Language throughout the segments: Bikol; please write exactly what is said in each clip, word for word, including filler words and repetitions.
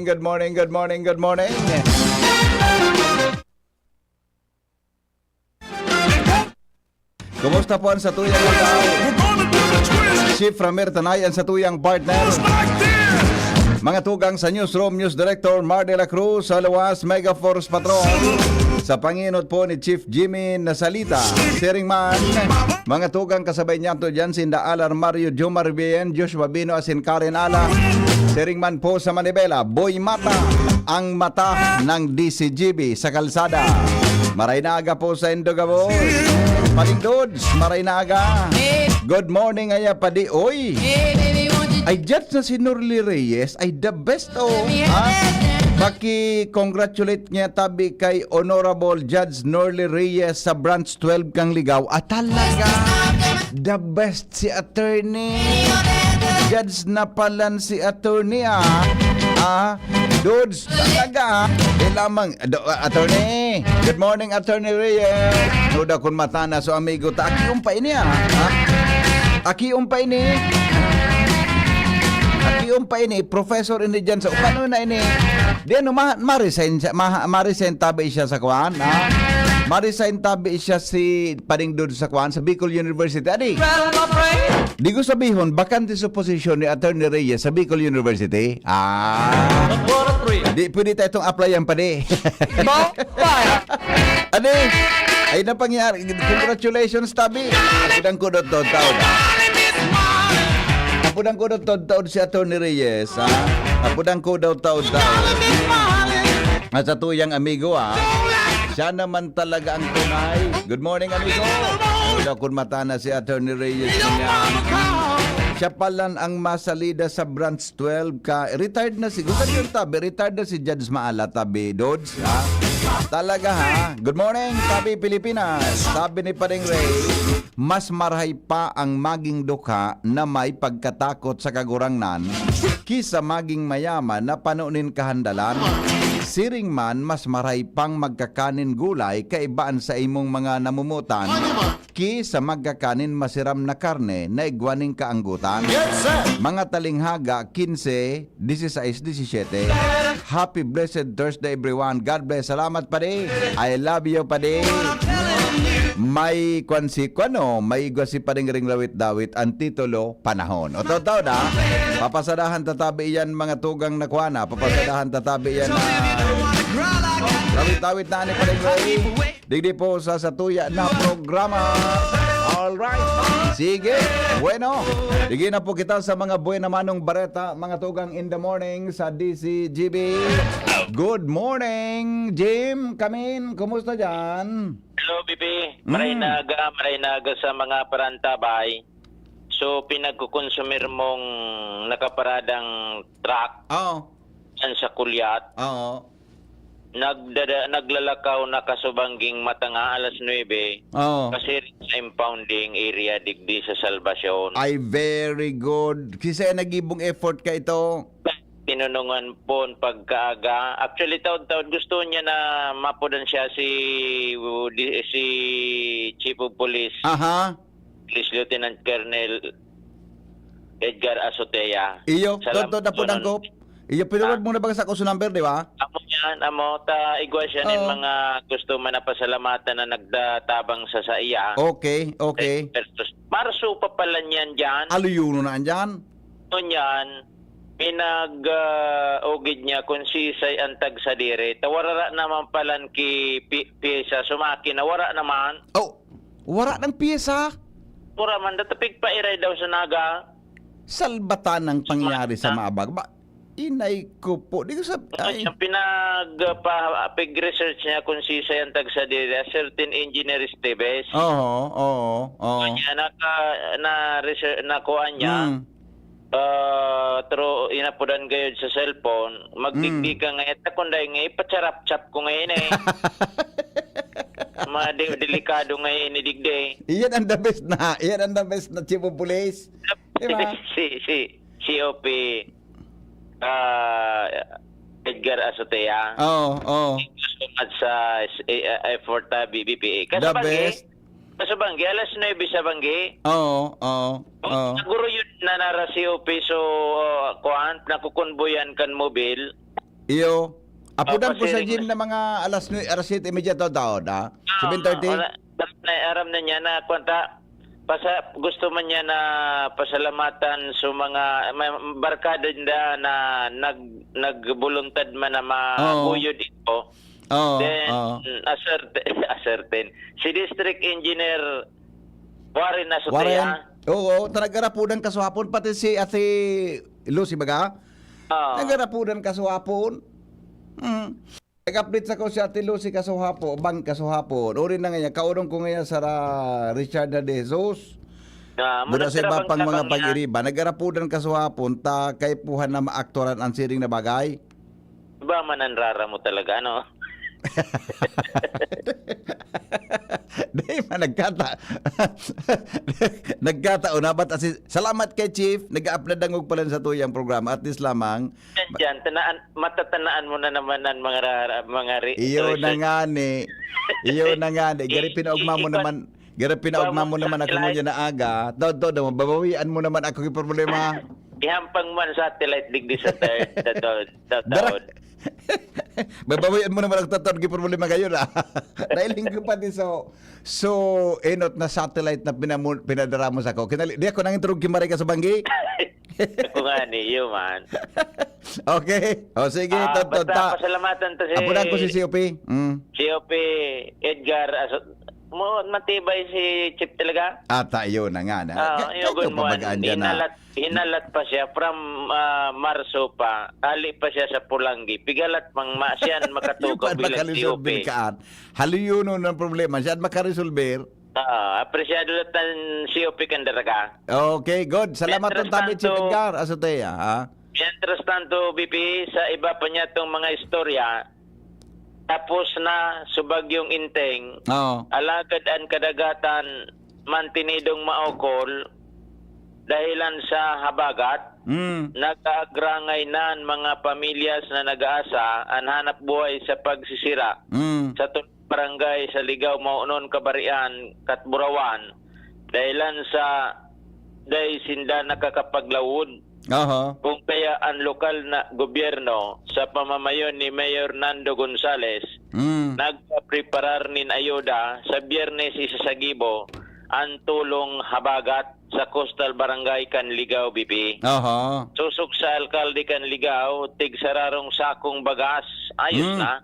morning, good morning, good morning, good morning. Kumusta po ang satuyang mga Chief Ramir Tanay, ang satuyang partner? Mga tugang sa newsroom, News Director Mar de la Cruz, sa luwas, Mega Force Patrol. Sa panginot po ni Chief Jimmy Nasalita. Siring man, mga tugang kasabay niya to dyan, sinda Alar Mario, Jomar Bien, Joshua Bino, asin Karen Ala. Siring man po sa Manibela, Boy Mata, ang mata ng D C G B sa kalsada. Maray na aga po sa Indogaboy. Paling Dudes, maray na aga. Good morning, aya padi. Oy! Ay, judge na si Norly Reyes. Ay, the best, oh. Ha? Paki-congratulate niya tabi kay Honorable Judge Norly Reyes sa Branch twelve kang Ligao. Ah, talaga. The best si attorney. Judge na palan si attorney, ah. Ah, Dudes, talaga, ah. Di lamang, do, ah, attorney. Good morning, Attorney Reyes. No daw kun mata na so amigo ta. Aki umpa ini, ah. Ha? Aki umpa ini. Aki umpa ini, professor ini dyan sa, paano na ini? Di ano, ma-, ma-resign siya, ma-, ma-resign tabi siya sa kwan, ha? Ma-resign tabi siya si Paring Dod sa kwan, sa Bicol University. Adi, di ko sabihon, bakante sa posisyon ni Attorney Reyes sa Bicol University. Ah. Di, pwede tayo itong applyan pa, di. Adi, ay na pangyari. Congratulations, tabi. Apudang ko daw taon-taon. Apudang ko daw taon-taon si Attorney Reyes, ha? Apudang ko daw taon-taon. At sa tuyang amigo, ha? Siya naman talaga ang tunay. Good morning, amigo. Ano daw kung mata na si Attorney Reyes niya? Siya palan ang masalida sa Branch twelve ka. Retired na siguro. Sabi yung tabi, retired na si Judge Maala, tabi, Dodge, ha? Talaga, ha? Good morning, tabi Pilipinas. Sabi ni Paring Ray, mas marahay pa ang maging dukha na may pagkatakot sa Kagurangnan ki sa maging mayaman na pano nin kahandalan. Siring man, mas marahay pang magkakanin gulay kaiba an saimong mga namumutan ki sa magkakanin masiram na karne na igwa nin kaanggotan. Mga talinghaga, kinse, dieciséis, diecisiete. Happy blessed Thursday, everyone. God bless. Salamat, padi. I love you, padi. May kwan si, kwan, oh, may igwa si Pading Ring Lawit-Dawit. Ang titulo, Panahon. O, totoo na. Papasadahan tatabi yan, mga tugang na kwan, ah. Papasadahan tatabi yan, ah. Lawit-dawit na ni Pading Ray. Digdi po sa satuya na programa. Alright. Sige. Bueno, digdi na po kita sa mga buena manong bareta, mga tugang in the morning sa D C G B. Good morning, Jim. Kamin, kumusta dyan? Hello, Bibi. Maray Mm. na aga, maray na aga sa mga parantabay. So, pinagkukonsumer mong nakaparadang truck Oo. dyan sa Kulyat. Oo. Nagdada-, naglalakaw na kasubangging matanga alas nuebe, Oo. kasi sa impounding area digdi sa Salvacion. Ay, very good. Kisay nagibong effort ka ito? Tinunungan pon pagkaaga. Actually, taod-taod gusto niya na mapudan siya si, di, si Chief of Police, Aha. Police Lieutenant Colonel Edgar Azotea. Iyo, Salamat totoo na po po ng nun. Iyo, pinurod mo na ba sa kuso number, di ba? Amo yan, amo. Ta, igwa siya nin Oo. mga gusto man na pasalamatan na nagdatabang sa saiya. Okay, okay. Versus Marso pa pala niyan dyan. Aluyuno na andyan. Ngunyan, pinag, ah, ugid niya kung sisay ang tagsadiri. Ta wara naman palan ki pi-, pyesa, sumaki na wara naman. Oh, wara nang pyesa? Pura man, datapig pairay daw sa Naga. Salbatan ang pangyari sa Mabag. Ba, inay ko po. Di ko sab-, ay. Ang pinag, ah, pa, pig-research niya kung sisay ang tagsadiri, a certain Engineer Esteves. Oo, oo, oo. Kanya, naka, na research, nakuha niya. Mm. Ah, through inapudan gayod sa cellphone, magdigdi Mm. ka ngayon, ta kun dai nga ipacharap-chap ko ngayon eh. Ma-, de-, delikado ngayon ni digdi. Iyan ang the best na, iyan ang the best na chief of police. Di ba? Si, si, C O P, ah, Edgar Azotea. Oo, oo. Thank you so much sa, eh, ah, effort, ah, B B P A. The Kasabanggi, best. Sa banggi, alas nuebe sa banggi. Oo, oo, Oh, oo. Siguro yun na nara C O P, so, uh, kuan, nakukunboyan kan mobil. Iyo. Apudan Opo, ko sa siring gym na. Na mga alas nue-, alas siyete y media taod-taod, ha? Ah, Seven thirty? Wala, aram na, aram na niya na, kuwan ta, pasa-, gusto man niya na pasalamatan sa mga, may barkada niya na nag-, nagbuluntad man na Oo. maguyod ito. Oo, Then, oo. a certain, a certain, si District Engineer Warren Azotea. Warren. Oo, ta nag-arapudan kasuhapon, pati si Ate Lucy baga? Oo. Nag-arapudan kasuhapon. Mm. Nag-update sa ko si Ate Lucy kasuhapo-, bang kasuhapon. Uri na ngayon, kaurong ko ngayon sa ra-, Richard na de Jesus. Ah, Muna sa iba managtarabang pang mga tabang yan. Pag-iriba, nag-arapudan kasuhapon, ta kaipuhan na maakturan ang siring na bagay. Iba man ang rara mo talaga, ano? Di man nagkata-, nagkataon na, but as in, salamat kay Chief, nag-upload dangog pala sa tuyang programa, at least lamang. Yan dyan, tanaan, matatanaan mo na naman ang mga rara, mga re-, Iyo na research. Nga ni, iyo na nga ni, gari I-, pinaugma i-, mo ikwan-, naman, gari pinaugma mo ikwan-, naman ako satellite. Ngunyan na aga, todo, todo, babawian mo naman ako yung problema. Ihampang man satellite digdi sa third, sa third, sa Dara-, third. Babawian mo naman ang tatawag yung problema ngayon, ah. Dahil linggo pa din, so, so, enot na satellite na pinamu-, pinadara mo sa ko. Kinali-, di ako nangin turog kimari ka sa banggi. Ako nga ni, iyo man. Okay. O, sige, Ah, tot-, tot-, basta ta-, pasalamatan to si apunan ko si C O P. Mm. C O P Edgar Aso-, mo, matibay si Chief talaga. Ata, iyo na nga na. Ah, Ka-, iyo, kayo good mo, pabagaan dyan na. Hinalat Hinalat pa siya from, ah, Marso pa. Hali pa siya sa Pulanggi. Pigalat mang ma-, siya ang makatukaw Yung pa bilang makaresolve C O P. Kaan. Haliyonon ang problema. Siya ang makaresolver. Ah, apresyado lahat ng C O P kan daraga. Okay, good. Salamat Mientras ng tabi, Chief tanto, Edgar Azotea, ha? Mientras tanto, B P, sa iba pa niya tong mga istorya, tapos na sa Bagyong Enteng, Oo. Alagad ang kadagatan mantinidong maukol dahilan sa habagat. Mm. Nag-aagrangay na ang mga pamilyas na nag-aasa an hanap buhay sa pagsisira Mm. sa tulong barangay sa Ligao, Maonon, Kabarian, Katburawan, dahilan sa dai sinda nakakapaglawod. Aha. Kung kaya ang lokal na gobyerno sa pamamayon ni Mayor Nando Gonzales Mm. nagpapreparar nin ayuda, sa Biyernes isasagibo ang tulong habagat sa Coastal Barangay kan Ligao, B P. Aha. Susog sa alkalde kan Ligao, tig sararong sakong bagas, ayos Mm. na.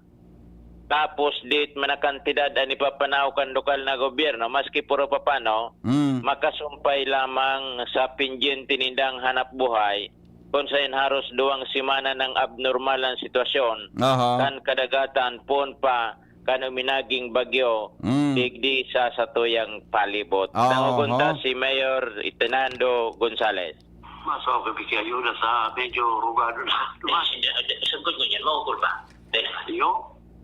Tapos, dit man na kantidad an ipapanaw kan lokal na gobyerno, maski puro papano, Mm. makasumpay lamang sa pindyente nindang hanap buhay, kun sain haros duwang semana nang abnormal ang sitwasyon Aha. kan kadagatan, poon pa kan uminaging bagyo, Mm. digdi sa satuyang palibot. Oo, Tangogon ta ho. Si Mayor Nando Gonzales. Mas okay, bigyan yun na sa medyo rugado na. Duman. Hindi, hindi. Sagot ko niyan, maukol ba? Hindi naman. Iyo?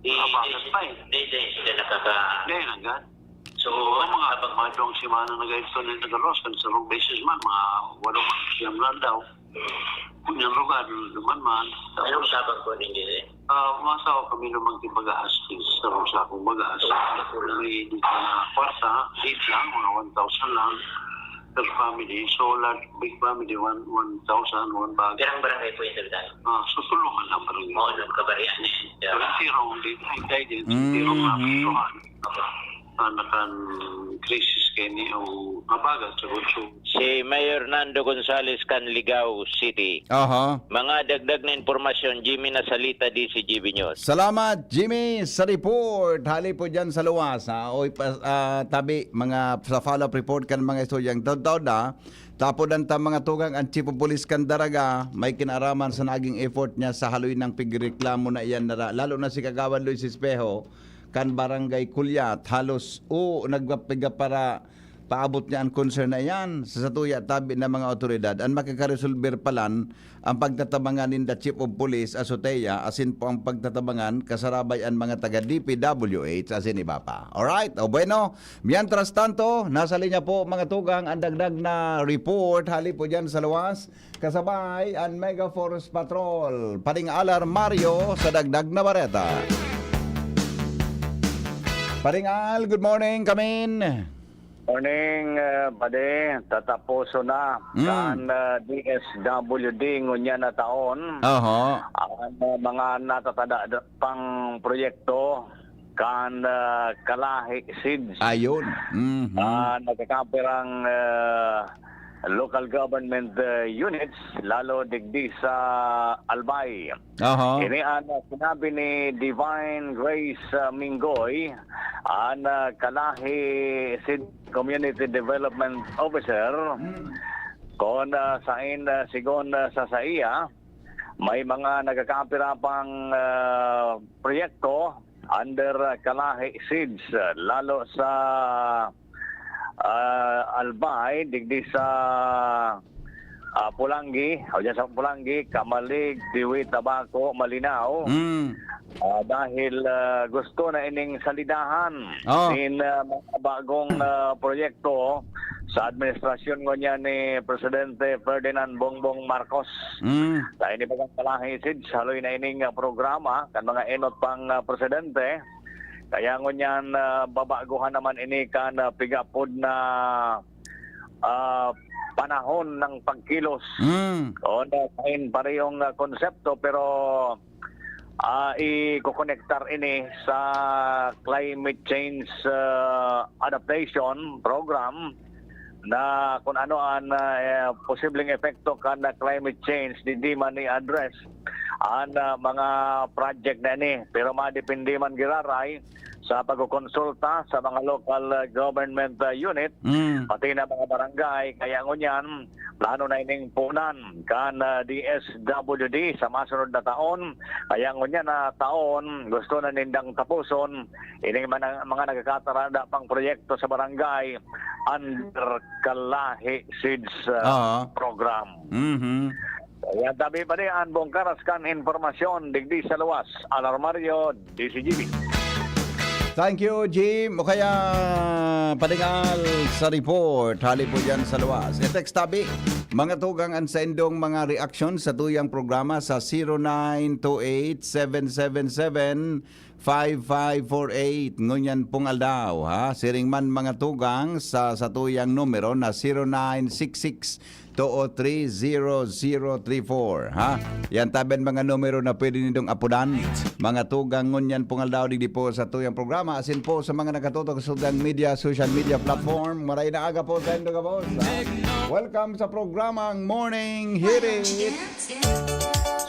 Di, Ah, bakit di, pa eh? Di, di, sila nakaka- Ngayon, hanggang? So, Oo, mga habang mga dalawang semana na ganito na yung nagalos, kan sarong beses man, mga walo, siyam lang daw. Kung yung rugado naman man, Anong sabang ko, hindi, eh? Ah, masawa kami naman yung bagas, yung sarong sakong bagas. May di pa na kwarta, eight lang, mga one thousand lang per family. So, large, big family, one, one thousand, one bag. Pirang barangay po yung Sir Dan? Ah, susuluhan lang barangay. Oo, ng Kabarian eh. Yeah. Pero zero ang di-, ang guidance, zero ang Mm-hmm. napusuhan. Opo. Ah, nakan crisis Kini ang abaga sa Bulsyo. Si Mayor Nando Gonzales kan Ligao City. Aha. Mga dagdag na impormasyon, Jimmy Nasalita, D C G B News. Salamat, Jimmy, sa report. Hali po dyan sa luwas, ha? O, ipa-, ah, tabi, mga sa follow-up report kan mga istoryang taod-taod, ha? Tapodan ta, mga tugang, ang Chief of Police kan Daraga, may kinaraman sa naging effort niya sa haloy ng pigreklamo na iyan, nara-, lalo na si Kagawad Luis Espejo, kan Barangay Kulyat, halos, o, nagpapiga para paabot niya ang concern na iyan sa satuya tabi na mga awtoridad. Ang makakaresolber palan ang pagtatabangan ninda Chief of Police Azotea, asin po ang pagtatabangan kasarabay ang mga taga D P W H, asin iba pa. Alright, o bueno, mientras tanto, nasa linya po, mga tugang, ang dagdag na report hali po dyan sa luwas, kasabay ang Mega Force Patrol. Paring Al Armario sa dagdag na bareta. Paring Al, good morning, kamin. Morning, eh, padi. Tataposo na Mm. kan, eh, D S W D ngunyan na taon Oho. ang, eh, mga natatada pang proyekto kan, eh, Kalahi Seeds. Ayun. Mhm. Ah, nagkakapirang, eh, local government, eh, units, lalo digdi sa Albay. Oho. Ini an sinabi ni Divine Grace, ah, Minggoy, an, ah, Kalahi Seed Community Development Officer. Hmm. Kon, ah, sain, ah, sigon, ah, sa saiya, may mga nagkakapira pang, ah, proyekto under, ah, Kalahi Seeds, ah, lalo sa, ah, Albay, digdi sa, ah, Polangui, o diyan sa Polangui, Camalig, Tiwi, Tabaco, Malinao. Mm. Ah, dahil, ah, gusto na ining salidahan Oh. nin, ah, mga bagong, ah, proyekto sa administrasyon ngunyan ni Presidente Ferdinand Bongbong Marcos. Mm. Dahil ni Bagang Kalahi Seeds, haloy na ining, ah, programa kan mga enot pang, ah, presidente. Kaya ngunyan, ah, babaguhan naman ini kan, ah, pigapod na, ah, panahon ng pagkilos. Mm. O, na sain parehong, ah, konsepto, pero, ah, ikokonektar ini sa climate change, ah, adaptation program na kung ano ang, ah, eh, posibleng epekto kan, ah, climate change, digdi man i-address an, ah, mga project na ini. Pero madepende man giraray sa pagkokonsulta sa mga local, ah, government, ah, unit, Mm. pati na mga barangay. Kaya ngunyan, plano na ining punan kan, ah, D S W D sa masunod na taon. Kaya ngunyan na taon, gusto na nindang tapuson ining mga, mga nagkakatarada pang proyekto sa barangay under Kalahi Seeds, ah, Oo. program. Mhm. Kaya tabi pa rin ang buong karas kan impormasyon digdi sa luwas. Al Armario, D C G B. Thank you, Jim. O kaya, paringal sa report, hali po dyan sa luwas. I-text tabi, mga tugang, ang saindong mga reaksyon sa tuyang programa sa zero nine two eight, seven seven seven, five five four eight. Ngunyan pong aldaw, ha? Siring man, mga tugang, sa satuyang numero na zero nine six six two o three zero zero three four, ha? Yan tabi an mga numero na pwede nindong apodan. Mga tugang, ngunyan pong aldaw digdi po sa tuyang programa, asin po sa mga nakatutok sa tuyang media, social media platform. Maray na aga po saindo gabos, ha? Welcome sa programang Morning Hirit.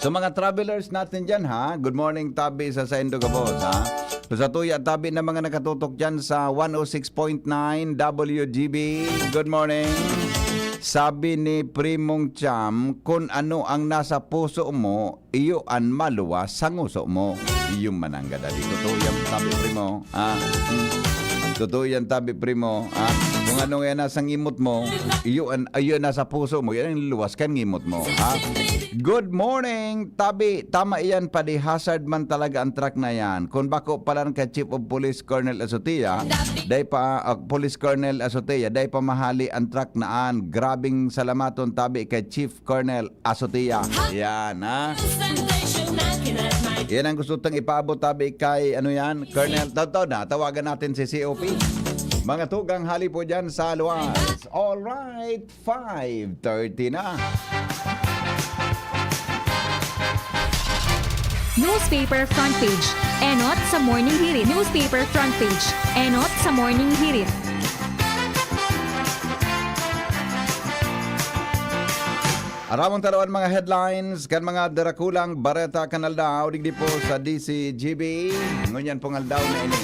Sa mga travelers natin dyan, ha? Good morning, tabi sa saindo gabos, ha? So, sa tuya, tabi na mga nakatutok dyan sa one oh six point nine W G B. Good morning. Sabi ni Primong Cham, "Kun ano ang nasa puso mo, iyo an maluwas sa nguso mo." Iyo man ang gada di. Totoo yan, tabi, Primo. Ah, hmm. Totoo yan, tabi, Primo. Ah, kung ano nga nasa ngimot mo, iyo an, iyo an nasa puso mo, yan ang luwas kan ngimot mo. Ah, good morning, tabi. Tama iyan, padi hazard man talaga ang truck na yan. Kung bako palan kay Chief of Police Colonel Azotea, day pa, ah, Police Colonel Azotea, day pa mahali ang truck na an. Grabing salamaton, tabi, kay Chief Colonel Azotea. Yan, ha? Yan ang gusto tang ipaabot, tabi, kay, ano yan, Colonel. Taw-taw na, tawagan natin si C O P. Mga tugang, hali po dyan sa luwas. All right, five thirty na. Newspaper front page. Enot sa Morning Hirit. Newspaper front page. Enot sa Morning Hirit. Aramon ta daw an mga headlines kan mga darakulang bareta kan aldaw digdi po sa D C G B. Ngunyan pong aldaw na ini.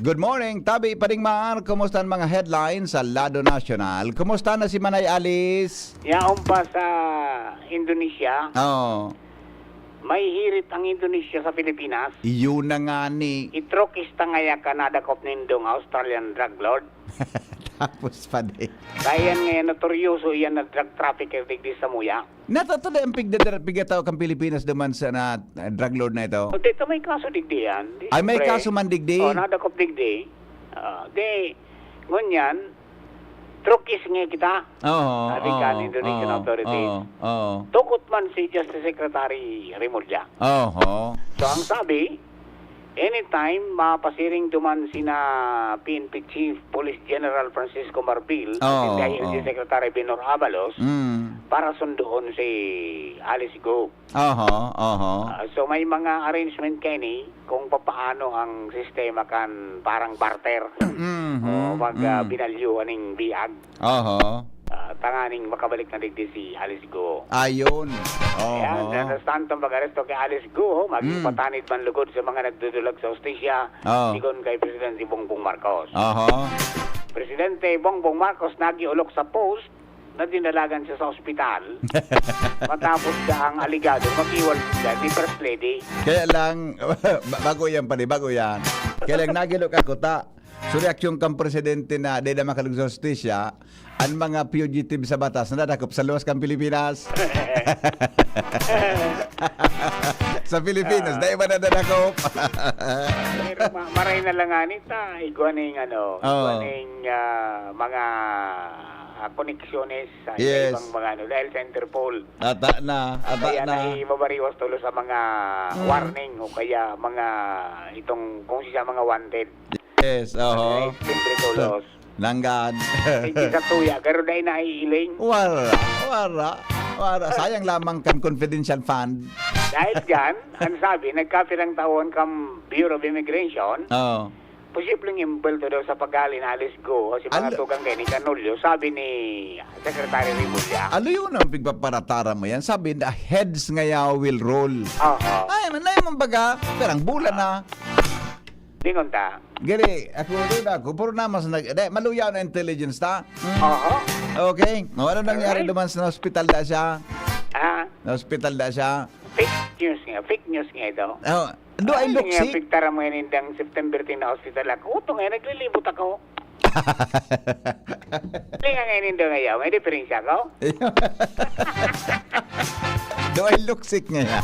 Good morning, Tabi Padingmar. Kumusta ang mga headlines sa lado nasyonal? Kumusta na si Manay Alice? Yaon pa sa Indonesia, Oo. may hirit ang Indonesia sa Pilipinas. Iyon na nga ni. Itrokis ta ngaya kan nadakop nindong Australian drug lord. Tapos pa din. Kaya yan ngayon, notoryoso yan na drug trafficker digdi sa Muya. Natatuloy ang pigdadar-, pigataw kan Pilipinas duman sa na, drug lord na ito? O, dito may kaso digdi yan. Di, Ay, may siyempre. kaso man digdi? O, nadakop digdi. Ah, di, ngunyan, trokis nga kita. Oo, Sabi ka oo, ng Indonesian oo, authorities. oo, oo. Tukot man si Justice Secretary Remulla. Oho. So, ang sabi, anytime mapasiring duman sina P N P Chief Police General Francisco Marbil at Oo, si I L G oo. Secretary Benhur Abalos Mm. para sundoon si Alice Go. Oho, oho. Ah, so may mga arrangement kaini kung papaano ang sistema kan parang barter. Mhm, O mag, ah, mhm. binalyuhan ning biag. Oho. Ah, tanganing makabalik na digdi si Alice Go. Ayun. Ayan, Oho. sa, sa tantong pag-aresto kay Alice Go, maging Mm. patanid man lugod sa mga nagdudulag sa hustisya, Oh. sigon kay Presidente Bongbong Marcos. Oho. Presidente Bongbong Marcos nagiolok sa post na dinalagan siya sa ospital matapos siya ang aligado mag-iwal sila ni First Lady. Kaya lang, ba-, bago yan, pare, bago yan. Kaya lang, nagilok ako, ta. So, reaksyon kang presidente na di na makalog sa hustisya, ang mga fugitive sa batas na nadakop sa luwas kang Pilipinas. Sa Pilipinas, Ah. dahil ba nadadakop? Pero ma-, maray na lang nga ni ta, igwa ning ano, Oo. igwa ning, ah, mga, ah, koneksyones sa Yes. ibang mga ano, dahil sa Interpol. Ata na, ata Kaya na. na ibabariwas tulo sa mga Mm. warning o kaya mga itong, kung siya mga wanted. Yes, oho. Ay, siyempre tulos. Nanggad. Hindi sa tuya, pero dahil naiiling. Wala, wala, wala. Sayang lamang kan confidential fund. Dahil dyan, ang sabi, nagkapirang taon kang Bureau of Immigration, Oo. posibleng imbulto daw sa pag-ali na Alice Go o si mga Al- tugang kay ni Canulio, sabi ni Secretary Remulla. Ano yun ang pigpaparatara mo yan? Sabi na heads ngaya will roll. Oo. Ay, man, ay, man baga, perang bulan na. Lingon ta. Gali, ako rin ako, puro naman sa nag-, dahil maluyaw na intelligence ta. Hmm. Oo. Okay. O, ano nangyari Alright. duman sa hospital da siya? Ah. Na hospital da siya? Fake news nga, fake news nga ito. Oh, do I Ano look nga sick? pigtara mo yan indang September ten na hospital ako? Ito nga, naglilibot ako. Hindi nga ngayon indo ngayon, may diferensya ko? Do I look sick ngayon?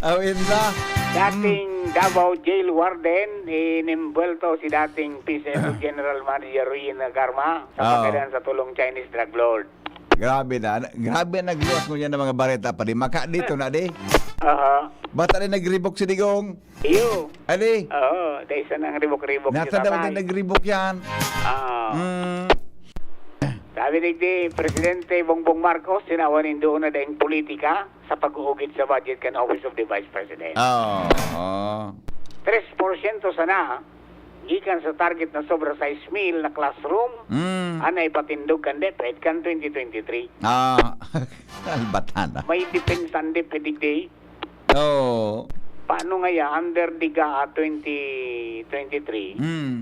Awin na. Dating Mm. Davao Jail Warden, inimbwelto si dating P C S O General Manager Rian Nagarma sa Oo. pagkadaan sa tulong Chinese drug lord. Grabe na. Grabe na nagluwas ngunyan ng mga bareta pa di. Maka dito na di. Aha. Bata rin nagribok si Digong. Iyo. Ali. Oo, dahil sa nang ribok-ribok Nasa si daw tatay. din nagribok yan. Oo. Mm. Sabi ni di, Presidente Bongbong Marcos, tinawan nin doon na daing politika sa pag-uugit sa budget kan Office of the Vice President. Oo. Tres porsyento sana, gikan sa target na sobra sais mil na classroom, Mm. anay patindog kan DepEd kan twenty twenty-three. Ah, albatan na. May depensa ang DepEd digdi. Oo. Paano ngaya, under DIGA twenty twenty-three, Mm.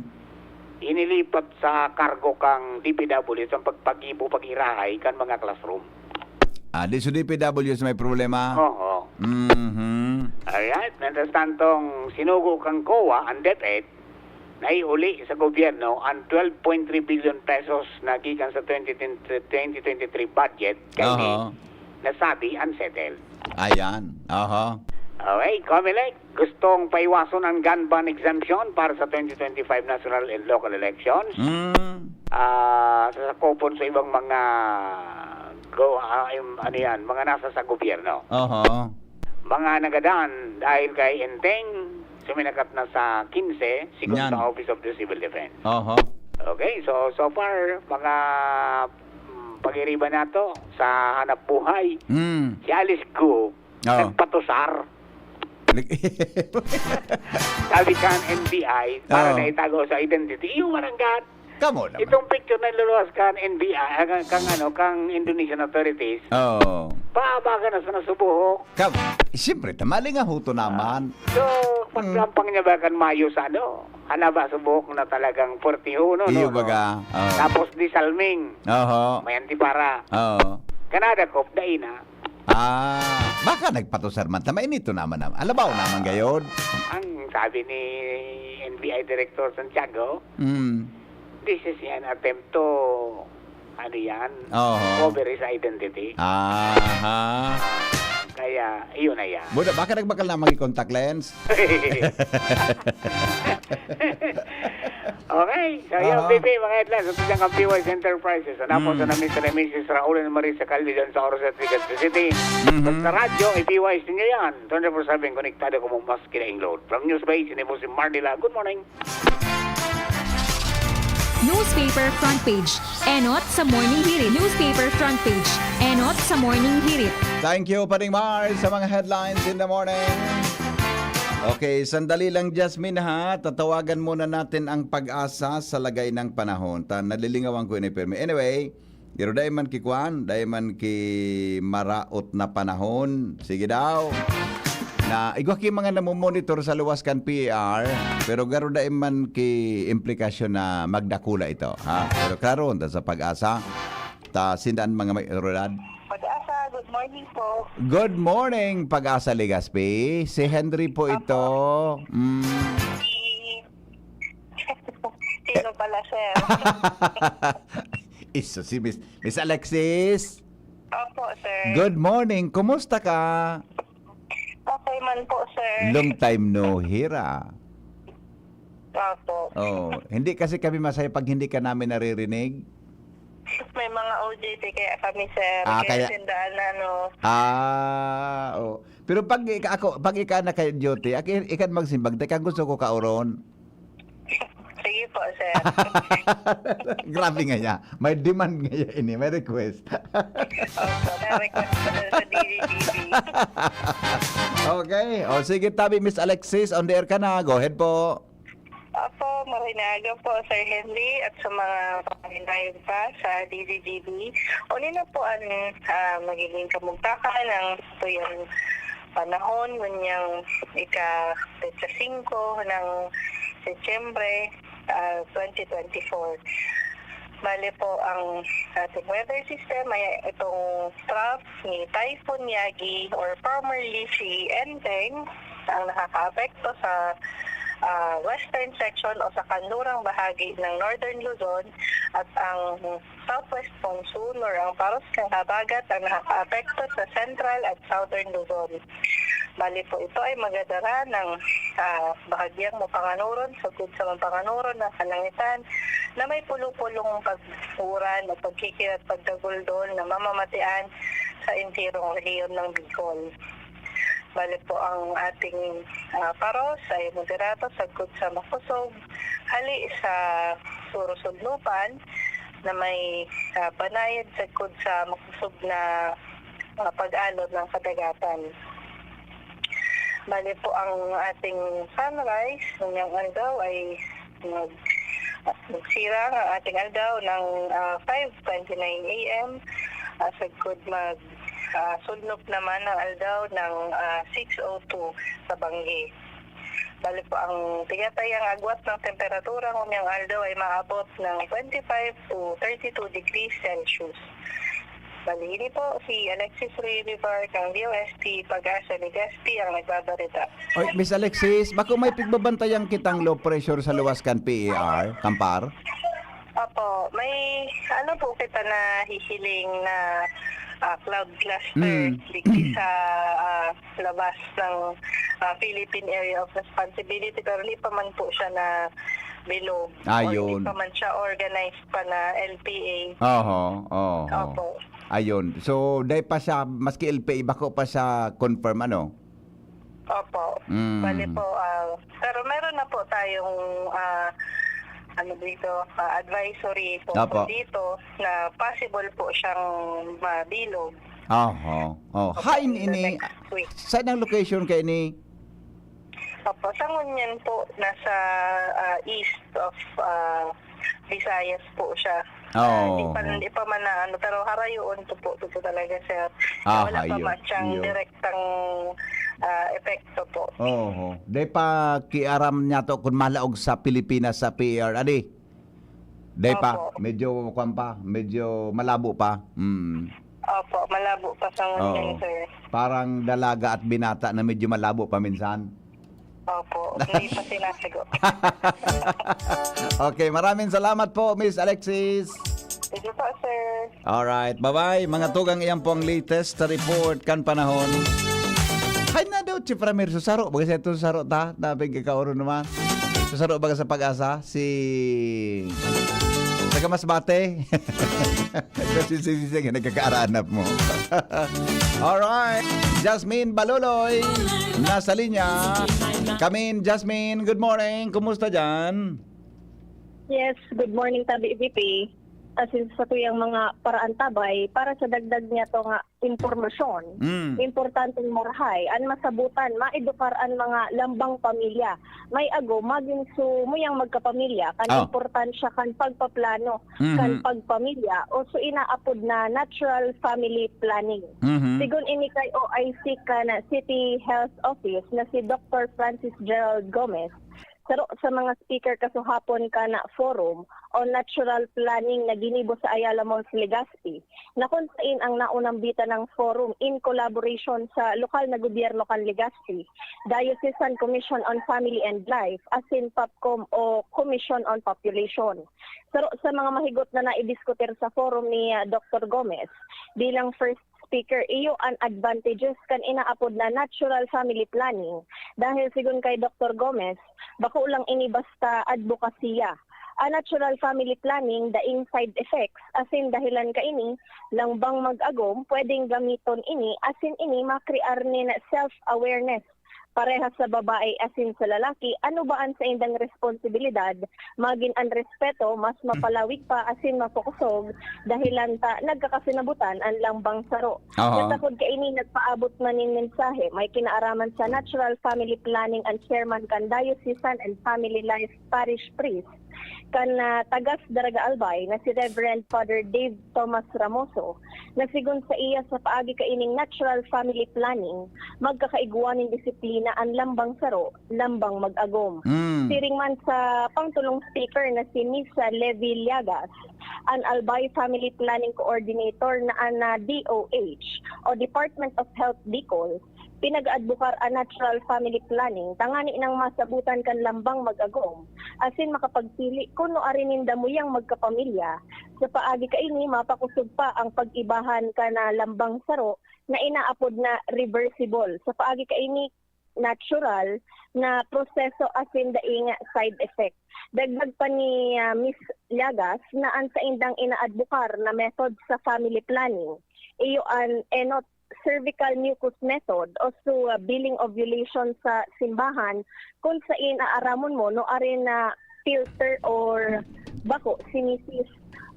inilipat sa kargo kang D P W sa pagpagibo, pag-irahay kan mga classroom? Ah, di so D P W sa may problema? Oo. Mhm. Alright. Mientras tantong sinugo kang COA ang DepEd, naiuli sa gobyerno ang twelve point three billion pesos na gikan sa twenty twenty, twenty twenty-three budget kay Aha. nasabi unsettled. Ayan. Aha. Okay, Comelec, gustong paiwason ang gun ban exemption para sa twenty twenty-five national and local elections. Mm. Ah, sa sakupon sa ibang mga go, ah, im-, ano yan, mga nasa sa gobyerno. Aha. Mga nagadan dahil kay Enteng, suminakat na sa quince, sigon Yan. sa Office of the Civil Defense. Aha. Okay, so, so far, mga, mm, pag-iriba na to sa hanap buhay. Mm. Si Alice Gu, Oo. nagpatusar. Nag- Sabi kan N B I, para Oo. na itago sa identity, yung maranggat. Kamo naman. Itong picture na iluluwas kan N B I, ah, kan, kan ano, kan Indonesian authorities, Oo. paabagan na sa nasubuhok. Kam-, siyempre, tamali nga huto naman. So, Mm. paglampang niya ba kan Mayo sa ano? Ana ba, subuhok na talagang forty-one, no? Iyo No? baga. Oo. Tapos di Salming. Oho. May antipara. Oo. Kanada Cop, dai na. Ah, baka nagpatusar man. Tama, inito naman naman. Alabaw naman gayod. Ang sabi ni N B I Director Santiago, Mm. this is an attempt to, ano yan, Oho. cover his identity. Aha. Kaya, iyon na yan. Buda, baka nagbakal na mga contact lens? Okay. So, yung Aha. P P, mga headlines, sa Tujang P Y S Enterprises, ang napon Mm. sa namin sa Misis Raul and Marisa Calde dyan sa Oro City, Legazpi City. Mhm. Basta radyo, i-P Y S ninyo yan. Twenty-four seven, konektado ko mo mas kinaing load. From News Bay, sinibo si Mardy La. Good morning. Newspaper front page. Enot sa Morning Hirit. Newspaper front page. Enot sa Morning Hirit. Thank you, Paring Mars, sa mga headlines in the morning. Okay, sandali lang, Jasmine, ha. Tatawagan muna natin ang Pag-asa sa lagay ng panahon. Ta, nalilingawan ko ini, pirmi. Anyway, pero dai man ki kwan, dai man ki maraot na panahon. Sige daw. Na, igwa ki mga namomonitor sa luwas kan P A R, pero garo dai man ki implikasyon na magdakula ito, ha? Pero klaro, unda sa Pag-asa, ta, sindaan mga may otoridad. Pag-asa, good morning po. Good morning, Pag-asa Legazpi. Si Henry po Apo. ito. Mm. Si, sino pala, sir? Iso, si Miss, Miss Alexis. Opo, sir. Good morning. Kumusta ka? Okay man po, sir. Long time no hear, ah. Opo. Oh, hindi kasi kami masaya pag hindi ka namin naririnig. May mga O J T kaya kami, sir. Ah, Kaya kaya sindaan na, ano. Ah, oh. Pero pag ika-, ako, pag ika na kayo duty, aki-, ikan magsimbag, teka, gusto ko kauron. Sige po, sir. Grabe nga niya. May demand nga niya ini, may request. Opo, may request po sa D D T V. Okay. O, sige, tabi, Miss Alexis, on the air ka na. Go ahead po. Opo, maray na aga po, Sir Henry, at sa mga panginayon pa sa D D G B. Uni na po ang, ah, magiging kamugtakan ng tuyang panahon, nganyang ika-petsa singko ng Setyembre, ah, twenty twenty-four. Bale po, ang ating weather system ay itong trough ni Typhoon Yagi or formerly si Enteng ang nakakaapekto sa, ah, western section o sa kanlurang bahagi ng Northern Luzon at ang southwest monsoon or ang paros kan habagat ang nakakaapekto sa central at southern Luzon. Bali po, ito ay magadara ng, ah, bahagyang mapanganuron sagkod sa mapanganuron na kalangitan na may pulo-pulong pag-uran o pagkikirat pagdaguldol na mamamatian sa entirong rehiyon ng Bicol. Bali po, ang ating, ah, paros ay moderato sagkod sa makusog, hali sa surusudlupan na may, ah, banayad sagkod sa makusog na, ah, pag-alon ng kadagatan. Bali po, ang ating sunrise ngayong aldaw ay mag-, magsirang ang ating aldaw ng, ah, five twenty-nine A M, ah, sagkod mag, ah, sudnop naman ang aldaw ng, ah, six oh two sa Banggi. Bali po, ang tigatayang agwat ng temperatura ngayong aldaw ay maabot ng twenty-five to thirty-two degrees Celsius. Bali, ini po si Alexis Ray Vivar ng D O S T Pag-asa Legazpi ang nagbabarita. Oy, Miss Alexis, bako may pigbabantayan kitang low pressure sa luwas kan P A R, Kampar? Opo, may ano po kita na hihiling na, ah, cloud cluster Mm. digdi sa, ah, labas ng, ah, Philippine Area of Responsibility, pero hindi pa man po siya na bilog. Ah, Or hindi yun. pa man siya organized pa na L P A. Oho, oho. Opo. Ayun. So, dai pa siya, maski L P A, bako pa siya confirm, ano? Opo. Mm. Bali po, ah, pero meron na po tayong, ah, ano dito, ah, advisory po Opo. dito na possible po siyang mabilog. Oho. Oh, Opo, hain in the ini, next week. saan ang location kayo ni? Opo, sa ngunyan po, nasa, ah, east of, ah, Visayas po siya. Oo. Ah, di pa, di pa man na ano, pero harayoon ko po, ito talaga, sir. Ah, Wala pa hayo. man siyang Iyo. direktang ah, epekto po. Oho. Dai pa kiaram niya to kung malaog sa Pilipinas sa P R, adi? Dai pa. Opo. Medyo, kwan pa, medyo malabo pa. Mm. Opo, malabo pa sa ngunyan, Oo. sir. Parang dalaga at binata na medyo malabo pa minsan. Opo, hindi pa sinasagot. Okay, maraming salamat po, Miss Alexis. Sige po, sir. Alright, bye-bye. Mga tugang, iyan po ang latest sa report kan panahon. Hay na daw, Chief Ramir, susaro. Baga siya ito, susaro ta. Napig kakauro naman. Susaro baga sa pag-asa. Si... Taga Masbate. Kasi si Sisig ang nagkakaaranap mo. Alright. Jasmine Baluloy, nasa linya. Kamin, Jasmine, good morning. Kumusta dyan? Yes, good morning, Tabi V P. As in, sa tuyang mga paraan tabay, para sa dagdag niya to nga impormasyon, Mm. importanteng marahay, an masabutan, maedukar an mga lambang pamilya. May ago, magin sumuyang magkapamilya, kan Ah. importansya kan pagpaplano, Mhm. kan pagpamilya, o su inaapod na natural family planning. Mhm. Sigon ini kay O I C kan City Health Office na si Doctor Francis Gerald Gomez, saro sa mga speaker kasuhapon kan forum on natural planning na ginibo sa Ayala Malls, Legazpi, na kun sain ang naunambitan ng forum in collaboration sa lokal na gobyerno kan Legazpi, Diocesan Commission on Family and Life, asin PAPCOM o Commission on Population. Saro sa mga mahigot na naidiskutir sa forum ni ah, Doctor Gomez, bilang first speaker, iyo an advantages kan inaapod na natural family planning. Dahil sigon kay Doctor Gomez, bako lang ini basta adbokasiya. An natural family planning daing side effects, asin dahilan kaini, langbang mag-agom, pwedeng gamiton ini, asin ini makrear nin self-awareness parehas sa babae asin sa lalaki, ano ba an saindang responsibilidad, magin an respeto mas mapalawig pa asin mapakosog, dahilan ta nagkakasinabutan an lambang saro. Aha. Natakod kaini nagpaabot man nin mensahe, may kinaaraman sa Natural Family Planning an chairman kan Diocesan and Family Life Parish Priest kan ah, Tagas, Daraga, Albay na si Reverend Father Dave Thomas Ramoso, na sigon sa iya sa paagi kaining natural family planning, magkakaigwa nin disiplina an lambang saro, lambang mag-agom. Mm. Siring man sa pangtulong speaker na si Miss Levi Liagas, an Albay Family Planning Coordinator na an ah, D O H o Department of Health Bicol, pinag-adbukar an natural family planning tangani nang masabutan kan lambang mag-agom asin makapagpili kun nuarin ninda muyang magkapamilya. Sa paagi kaini, mapakosog pa ang pag-ibahan kan ah, lambang saro na inaapod na reversible. Sa paagi kaini, natural na proseso asin daing side effect. Dagdag pa ni ah, Miss Llagas na an saindang inaadbukar na method sa family planning, iyo an enot cervical mucus method o su ah, billing ovulation sa simbahan, kun sain aaramon mo nuarin na filter or bako si misis.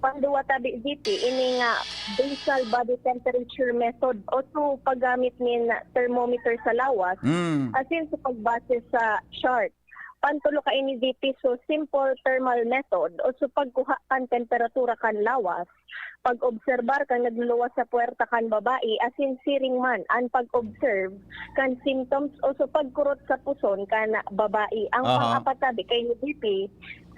Pangduwa, Tabi V P, ini nga basal body temperature method o su paggamit nin thermometer sa lawas Mm. asin sa pagbase sa chart. Pantulo kaini V P, su simple thermal method o su pagkuha kan temperatura kan lawas, pag-obserbar kan nagluluwas sa puwerta kan babae asin siring man an pag-observe kan symptoms o su pagkurot sa puson kan babae. Ang Aha. pang-apat, Tabi, kaini V P,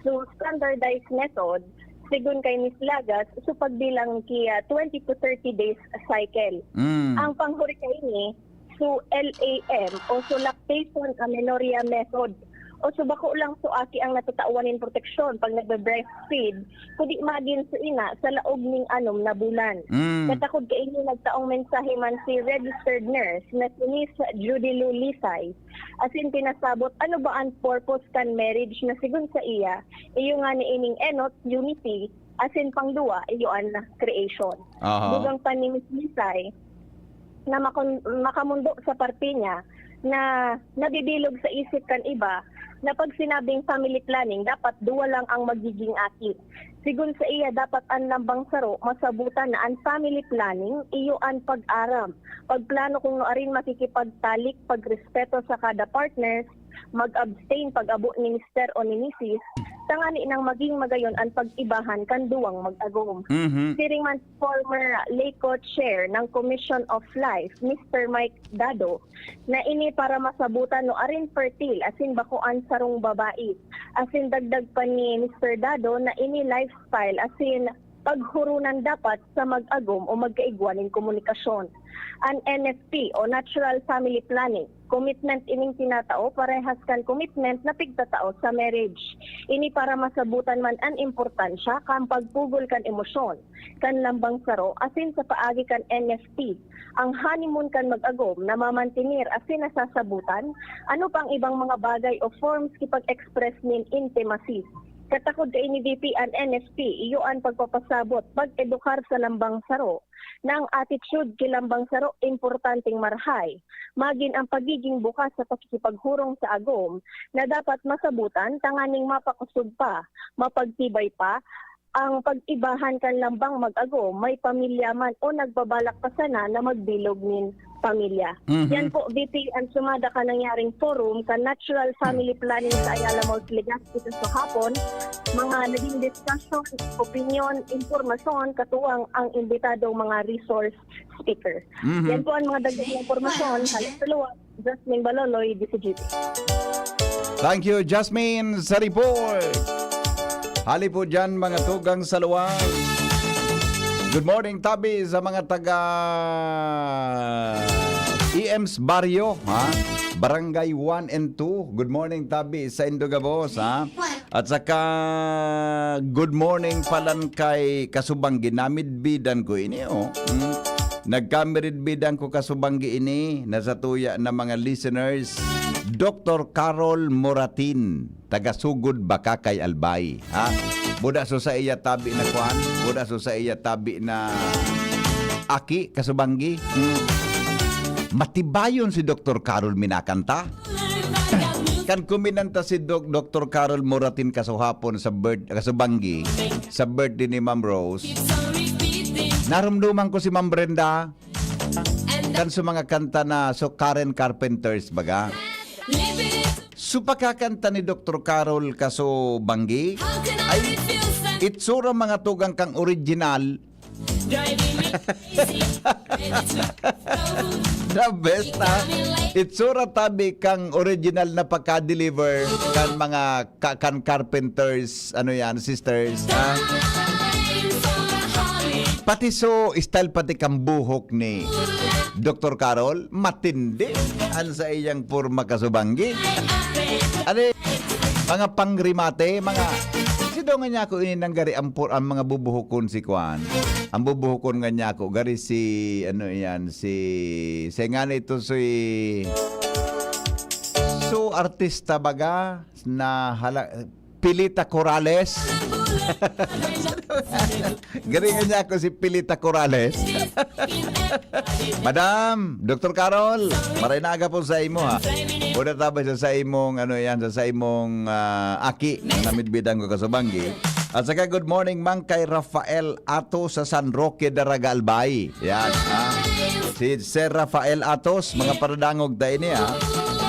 su standardized method, sigon kay Miss Llagas, su pagbilang ki ah, twenty to thirty days cycle. Mm. Ang panghuri kaini, su L A M o su lactation amenorrhea method. O su bako lang su aki ang natatawan nin proteksyon pag nagbe-breastfeed, kundi magin su ina sa laog nin anom na bulan. Mm. Katakod kaini, nagtaong mensahe man si registered nurse na si Miss Judy Lou Lisay, asin pinasabot ano ba an purpose kan marriage na sigon sa iya, iyo ngani ining enot, unity, asin pangduwa, iyo an creation. Aha. Dugang pa ni Miss Lisay na makon- makamundo sa parte niya na nabibilog sa isip kan iba na pag sinabing family planning, dapat duwa lang ang magiging aki. Sigon sa iya, dapat an lambang saro masabutan na an family planning iyo an pag-aram, pagplano kung nuarin makikipagtalik, pagrespeto sa kada partner, mag-abstain pag-abo ni mister o ni misis, tangani nang maging magayon an pag-ibahan kan duwang mag-agom. Mhm. Siring man former L E C O chair ng Commission of Life, Mister Mike Dado, na ini para masabutan no arin fertile asin bako an sarong babae. Asin dagdag pa ni Mister Dado na ini lifestyle asin paghoronan dapat sa mag-agom o magkaigwa nin komunikasyon. An N F P o Natural Family Planning, commitment ining tinatao parehas kan commitment na pigtatao sa marriage. Ini para masabutan man an importansya kan pagpugol kan emosyon kan lambang saro asin sa paagi kan N F P, ang honeymoon kan mag-agom na mamantener asin nasasabutan, ano pang ibang mga bagay o forms ki pag-express nin intimacy. Katakod kaini V P an N F P, iyo an pagpapasabot, pag-edukar sa lambang saro, na ang attitude ki lambang saro importanteng marahay. Magin ang pagiging bukas sa pakikipaghurong sa agom na dapat masabutan tanganing mapakosog pa, mapagtibay pa, ang pag-ibahan kan lambang mag-agom, may pamilya man o nagbabalak pa sana na magbilog nin pamilya. Mhm. Yan po, V P, ang sumada ka nangyaring forum kan Natural Family Planning sa Ayala Malls, Legazpi sa hapon. Mga naging discussion, opinion, impormasyon, katuwang ang imbitadong mga resource speaker. Mhm. Yan po ang mga dagdag na impormasyon. Halos sa luwas, Jasmine Baloloy, D C G T. Thank you, Jasmine, sa report. Hali po dyan, mga tugang sa luwas. Good morning, tabi sa mga taga E M's Barrio, ha? Barangay one and two. Good morning, tabi sa Indogabos, ha? At saka, good morning palan kay Kasubang, ginamidbidan ko ini, oh. Hmm. Nagkamiridbidan ko Kasubanggi ini na satuya na mga listeners, Doktor Carol Moratin, taga Sugod, Bacacay, Albay. Ha? Buda so sa iya tabi na kwan, buda so sa iya tabi na aki, Kasubanggi. Hmm. Matibayon si Doktor Carol minakanta. Kan kuminanta si Doc-, Doktor Carol Moratin kasuhapon sa birth-, kasubanggi, sa birthday ni Ma'am Rose, narumduman ko si Ma'am Brenda. Kan sa mga kanta na so Karen Carpenters, baga. So, pakakanta ni Doktor Carol kasubanggi, ay, itsura mga tugang kang original. The best, ha? Itsura tabi kang original na pagka-deliver kan mga ka-, kan Carpenters, ano yan, sisters, ha? Pati so style, pati kang buhok ni Doktor Carol, matindi an sa iyang porma kasubanggi. Ano, mga pangrimate, mga, si Dongan niya ako ini nang gari ang, por-, ang mga bubuhokon si Kwan. Ang bubuhokon nga niya ako, gari si, ano yan, si, si nga nito si, so, artista baga, na hala-, Pilita Corrales. Garingan niya ako si Pilita Corrales. Madam, Doktor Carol, maray na aga po sa imo, ha. Una tabay sa, sa imong, ano yan, sa, sa imong, ah, aki, ang namidbidan ko kasubanggi. At saka, good morning, Mang, kay Rafael Ato sa San Roque, Daraga, Albay. Yan, ha. Si Sir Rafael Atos, mga paradangog ta ini, ha.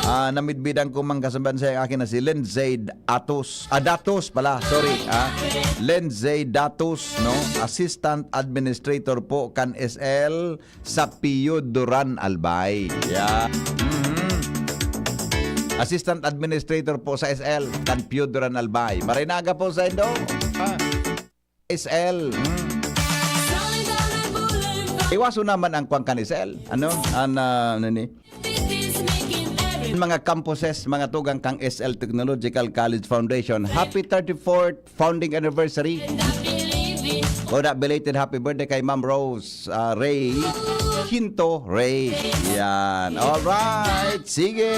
Ah, namidbidan ko, Mang, kasambahan sa akin na si Lindsay Atos, ah, Datos pala, sorry, ah. Lindsay Datos, no? Assistant Administrator po kan S L sa Pio Duran, Albay. Yeah. Mhm. Assistant Administrator po sa S L kan Pio Duran, Albay. Maray na aga po sa indo. Ah. S L. Hmm. Iwaso naman ang kwang kan S L. Ano? An, ah, ano ni? Mga campuses, mga tugang kang S L Technological College Foundation. Happy thirty-fourth founding anniversary. Koda belated happy birthday kay Ma'am Rose, ah, Ray Quinto Ray. Yan. Alright. Sige.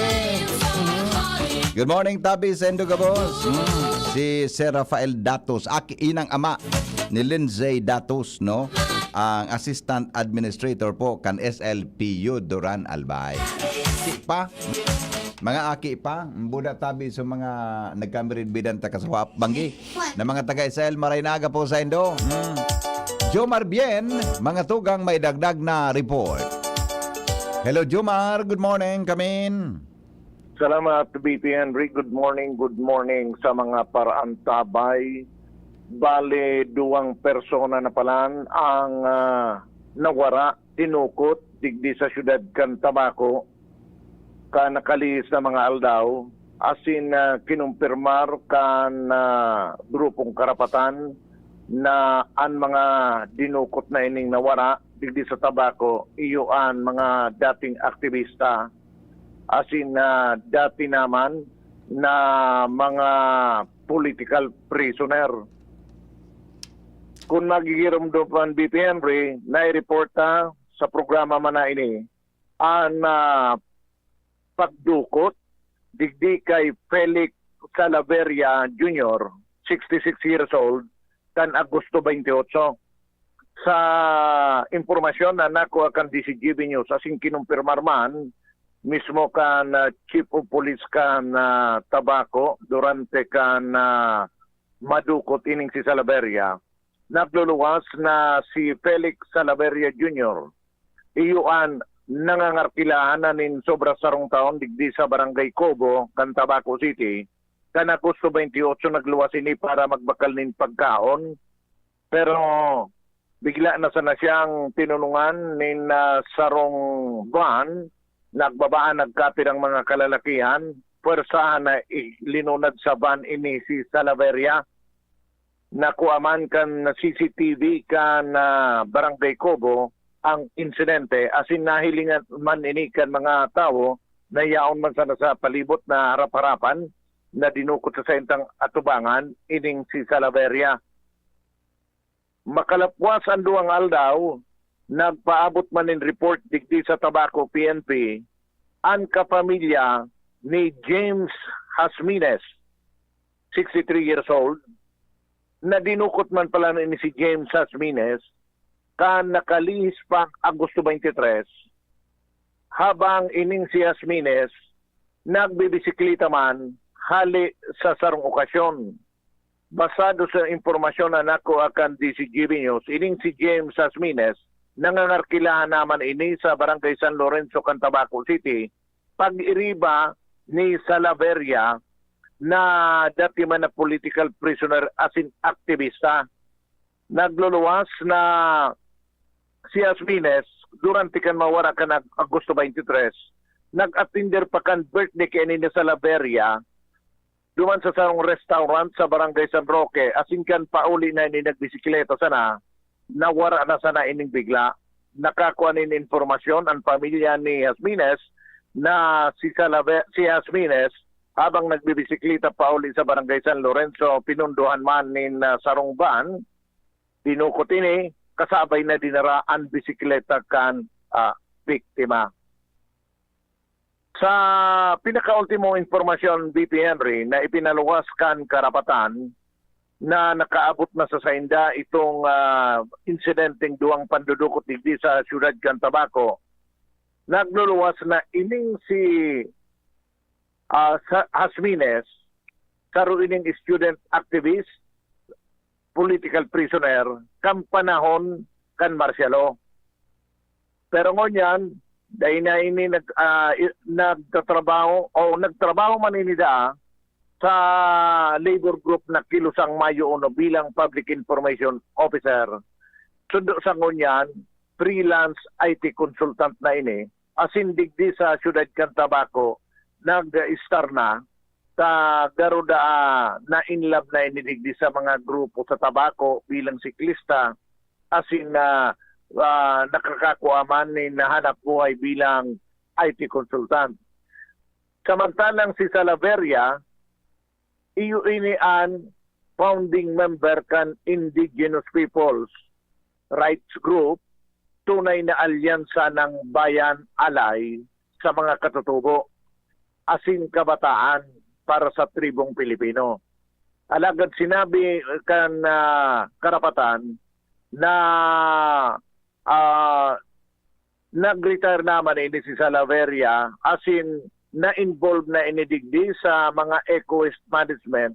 Good morning, tabi sa Indogabos. Hmm. Si Sir Rafael Datos, aki, inang ama ni Lindsay Datos, no? Ang assistant administrator po kan S L P U Duran Albay. Si pa, mga aki pa, buda tabi sa mga nagkamiridbidan ta kaswap, banggi. Na mga taga S L, maray na aga po sa indo. Hmm. Jomar Bien, mga tugang may dagdag na report. Hello, Jomar. Good morning, kamin. Salamat, B P Henry. Good morning, good morning sa mga paraantabay. Bale, duwang persona na palan ang ah, nawara, dinukot, digdi sa siyudad kan Tabaco, kan nakalihis na mga aldaw. Asin ah, kinumpirmar kan ah, grupong karapatan na an mga dinukot na ining nawara digdi sa Tabaco, iyo an mga dating aktibista, asin ah, dati naman na mga political prisoner. Kun magigiromdom pa an B P Henry, naireporta sa programa man na ini an ah, pagdukot digdi kay Felix Salaveria Junior, sixty-six years old, kan Agosto twenty-eight. Sa impormasyon na nakuha kan D C G B News, asin kinumpirmar man mismo kan ah, Chief of Police kan ah, Tabaco, durante kan ah, madukot ining si Salaveria, nagluluwas na si Felix Salaveria Junior. Iyo an nangangarkilahan na nin sobra sarong taon digdi sa Barangay Cobo kan Tabaco City. Kan Agosto twenty-eight, nagluwas ini para magbakal nin pagkaon. Pero bigla na sana siyang tinunungan nin ah, sarong van. Nagbabaan nagkapirang mga kalalakihan. Pwersahan na i- linunad sa van ini si Salaveria. Nakua man kan C C T V kan ah, Barangay Cobo ang insidente, asin nahilingan man ini kan mga tawo na yaon man sana sa palibot na harap-harapan na dinukot sa saindang atubangan ining si Salaveria. Makalapwas an duwang aldaw, nagpaabot man nin report digdi sa Tabaco P N P an kapamilya ni James Hasmines, sixty-three years old, na dinukot man pala ini si James Hasmines kan nakalihis pang Agosto twenty-three, habang ining si Hasmines nagbibisikleta man hali sa sarong okasyon. Basado sa impormasyon na nakuha kan D C G B News, ining si James Asmines, nangangarkilahan naman ini sa Barangay San Lorenzo kan Tabaco City, pag-iriba ni Salaveria na dati man na political prisoner asin aktibista. Nagluluwas na si Asmines durante kan mawara kan Ag-, Agosto twenty-three, nag-atinder pa kan birthday kaini ni Salaveria duman sa sarong restaurant sa Barangay San Roque, asin kan pauli na ini nagbisikleta sana, nawara na sana ining bigla. Nakakua nin impormasyon an pamilya ni Asmines na si Salave-, si Asmines, habang nagbibisikleta pauli sa Barangay San Lorenzo, pinundohan man nin, ah, sarong van, dinukot ini, kasabay na dinara an bisikleta kan, ah, biktima. Sa pinakaultimong impormasyon, B P Henry, na ipinaluwas kan karapatan na nakaabot na sa sainda itong, ah, insidenteng duwang pandudukot digdi sa siyudad kan Tabaco, nagluluwas na ining si, ah, sa Hasmines, saro ining student activist, political prisoner, kan panahon kan martial law. Pero ngunyan, dai na ini nag-, ah, i-, nagtatrabaho o nagtrabaho man ini daa sa labor group na Kilusang Mayo Uno bilang public information officer. Sundo sa ngunyan, freelance I T consultant na ini, asin digdi sa siyudad kan Tabaco, nag-star na, ta garo daa na-inlove na ini digdi sa mga grupo sa Tabaco bilang siklista, asin na, ah, nakakakua man nin hanap buhay bilang I T consultant. Samantalang si Salaveria, iyo ini an founding member kan Indigenous Peoples Rights Group, tunay na alyansa ng bayan alay sa mga katutubo asin kabataan para sa tribong Pilipino. Alagad sinabi kan, ah, karapatan na, ah, nag-retire naman ini si Salaveria, asin na-involve na ini digdi sa mga eco waste management,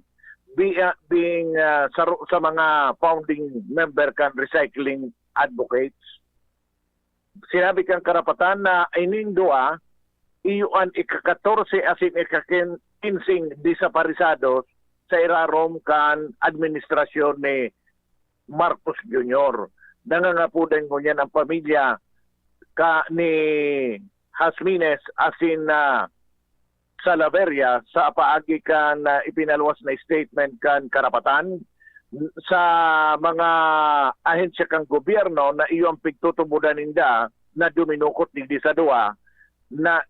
bi-, ah, being, ah, saro sa mga founding member kan Recycling Advocates. Sinabi kan karapatan na ining duwa iyo an ika-katorse asin ika-kinseng desaparesados sa irarom kan administrasyon ni Marcos Junior. Nangangapodan ngunyan ang pamilya ka ni Jasmines asin, ah, Salaverria sa paagi kan, ah, ipinaluwas na statement kan karapatan sa mga ahensya kan gobyerno na iyo ang pigtutubodan ninda na duminukot digdi sa duwa na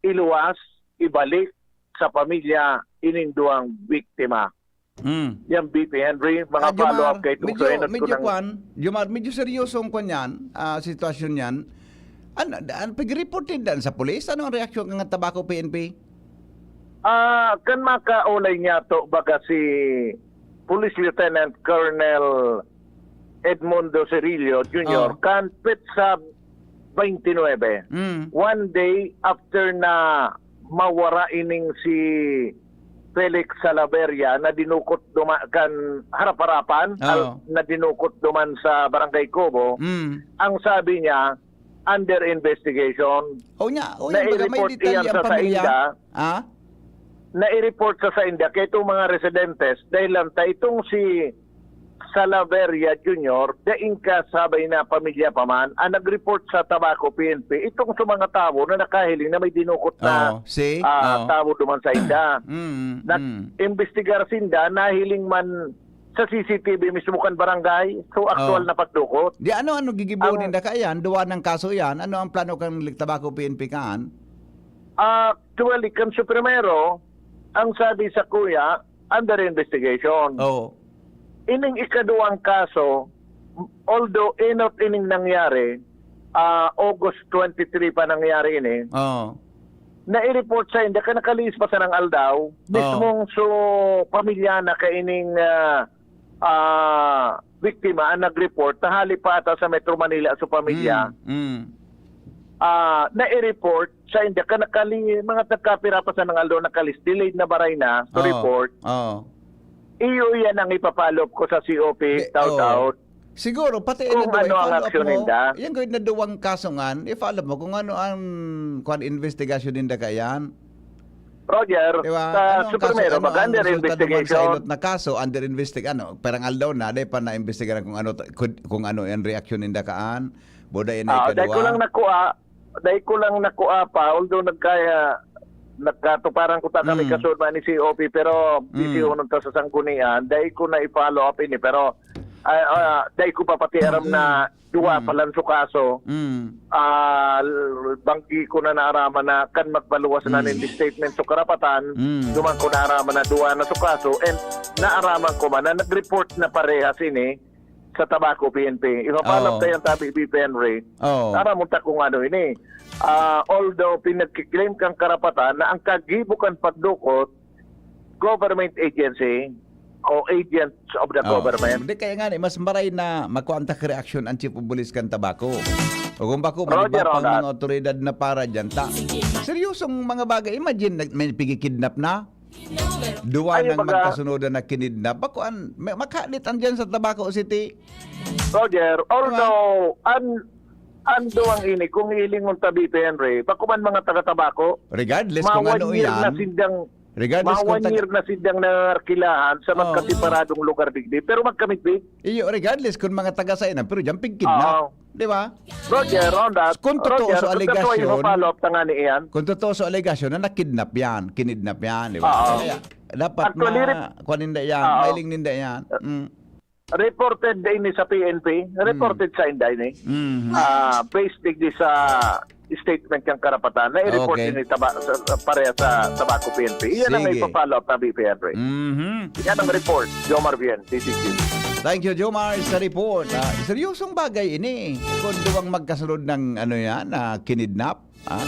iluwas, ibalik sa pamilya ining duwang biktima. Hmm. Yan, B P Henry, mga Ah, Jomar, follow-up kay Tungso medyo, Enot ko medyo ng kwan, Jomar, medyo seryosong kwan yan, ah, sitwasyon yan. An, an, pag-reported dan sa pulis? Ano ang reaksyon kan Tabaco P N P? Ah, kan makaulay niya to, baga si Police Lieutenant Colonel Edmundo Cirillo Junior, Oh. kan petsa twenty-nine. Mm. One day after na mawara ining si Felix Salaverria na dinukot duma-, kan harap-harapan, Oo. al-, na dinukot duman sa Barangay Cobo, Mm. ang sabi niya, under investigation. O niya, o niya, baga may Nai-report detalye iyan ang sa pamilya. sainda. Ah? Nai-report sa sainda kay itong mga residentes dahil lang ta itong si Salaverria Junior, daing kasabay na pamilya pa man, ang nag-report sa Tabaco P N P, itong sa mga tawo na nakahiling na may dinukot na, Oo, see? ah, Oo. tawo duman sa inda. Mm, mm. Nag-imbestigar sinda, nahiling man sa C C T V mismo kan barangay, so actual Oo. na pagdukot. Di ano, ano gigibo Ang ninda kaiyan? Duwa ng kaso yan. Ano ang plano kan Tabaco P N P kaan? Actually, kan su primero, ang sabi sa kuya, under investigation. Oo. Ining ikaduwang kaso, although enot ining nangyari, ah, August twenty-three pa nangyari ini, Oo. nai-report sa inda ka nakalihis pa sanang aldaw, Oo. mismong su pamilya na kaining, ah, ah, biktima ang nag-report na hali pa ata sa Metro Manila su pamilya. Mm, mm. Ah, nai-report sa inda ka nakali-, mga nagkapira pa sanang aldaw, nakalis-, delayed na baray na to Oo. report. Oo. Iyo yan ang ipa-follow up ko sa C O P, Di, taot-taot. oo. Siguro, pati Kung ano na duwa, ano ang i-follow up aksyon mo, ninda. yan gawin na duwang kaso ngan, i-follow up mo kung ano ang, kwan, investigasyon ninda kaiyan. Roger, Di ba? sa Ano ang su kaso, primero, ano baka ang under resulta duman sa investigation. inot na kaso, under investig-, ano, parang aldaw na, di pa naimbestigaran kung ano ta-, kung, kung ano ang reaksyon ninda kaan. Buda yan na Ah, dahil ko ikaduwa. lang nakuha, dahil ko lang nakuha pa, although nagkaya, nagkatuparan ko ta kami Mm. kasunod ni C O P, pero busy Mm. unong ta sa sanggunian, dahil ko na i-follow up ini, pero, ah, ah, dahil ko pa pati aram Mm. na duwa Mm. pa lang su kaso. Mm. Ah, l-, banggi ko na naaraman na kan magpaluwas na Mm. nin statement su karapatan, Mm. duman ko naaraman na duwa na su kaso, and naaraman ko man na nag-report na parehas ini sa Tabaco P N P. Ipapalam Oo. tayo ang tabi, B P Henry. Oo. Aram mo ta kung ano ini. Ah, although pinagkiklaim kang karapatan na ang kagibo kan pagdukot, government agency o agents of the Oo. government. Hindi, kaya nga ni, mas maray na makuha ang tak reaksyon ang Chief of Police kan Tabaco. O kung bako, Roger, malibat pang Ronald. mga otoridad na para dyan, ta. Seryosong mga bagay. Imagine, nag-, may pigikidnap na. Duwa Ay, nang baga magkasunodan na kinidnap. Bako, an, may, makalitan dyan sa Tabaco City. Roger, although, an, an duwang ini, kung hilingon ta, B P Henry, bako man mga taga-Tabaco, Regardless ma kung ano one year yan. na sindang Regardless Ma kung one taga year na sindang nangarkilahan sa Oo. magkaseparadong lugar digdi, pero magkamitbit. Iyo, regardless kung mga taga saan, pero diyan pigkidnap. Oo. Di ba? Roger, on that. Kung totoo Roger, sa kung totoo yung alegasyon, follow-up na nga ni Ian. Kung totoo sa alegasyon na nakidnap yan, kinidnap yan, di ba? Oo. Kaya dapat Actually, ma-, rep-, kuha ninda yan, oo. mailing ninda yan. Mm. Reported din ni sa P N P, reported Hmm. sa inday ni. Mhm. Ah, based digdi sa statement kang karapatan na i-report Okay. din ni Taba-, sa, sa, pareha sa Tabaco P N P. Iyan ang Sige. ipa-follow up na B P N P. Mhm. Yan ang report, Jomar Bien, D C Q. Thank you, Jomar, sa report. Ah, seryosong bagay ini. Kung duwang magkasunod ng ano yan, ah, kinidnap. Ah,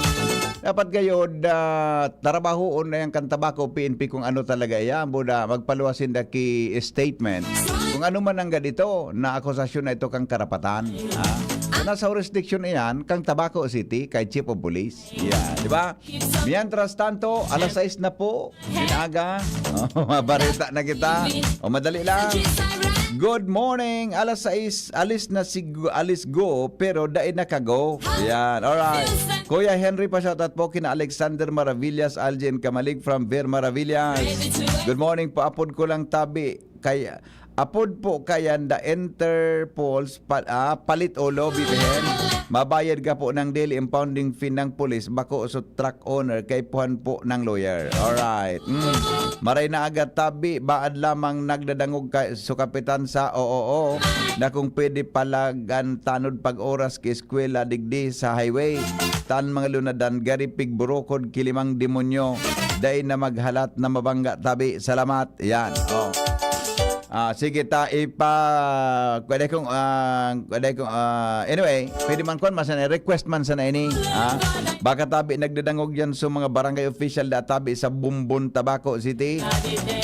dapat gayod, ah, tarabahoon na yan kan Tabaco P N P kung ano talaga yan. Buda, magpaluwas sinda ki statement. Kung ano man ang ganito na akusasyon na ito kang karapatan. Ah, so, nasa jurisdiction iyan, kang Tabaco City, kay Chief of Police. Yeah, di ba? Mientras tanto, alas sais na po, inaga. Oh, mabareta na kita. O, madali lang. Good morning. Alas sais, alis na si Gu-, alis Gu, pero dai nakago. Yan, alright. Kuya Henry, pa-shoutout po kina Alexander Maravillas, Aljen Kamalig from Ver Maravillas. Good morning po, apod ko lang tabi. Kay, apod po kayan the Interpols pa, ah, palit o lobby pehen. Mabayad ka po ng daily impounding fee ng pulis, bako so truck owner, kaipuhan po ng lawyer. Alright. Mm. Maray na aga tabi, baad lamang nagdadangog ka, so kapitan sa O O O, na kung pwede palagan tanod pag oras ki eskwela digdi sa highway. Tan mga lunadan, garipig burukod ki limang demonyo, dai na maghalat na mabangga tabi. Salamat. Yan. Oh. Ah, sige ta ipa, pwede kong, ah, pwede kong, ah, anyway, pwede man kuwan, masana, request man sana ini, ah. Baka tabi nagdadangog yan sa mga barangay official da tabi sa Bumbon, Tabaco City.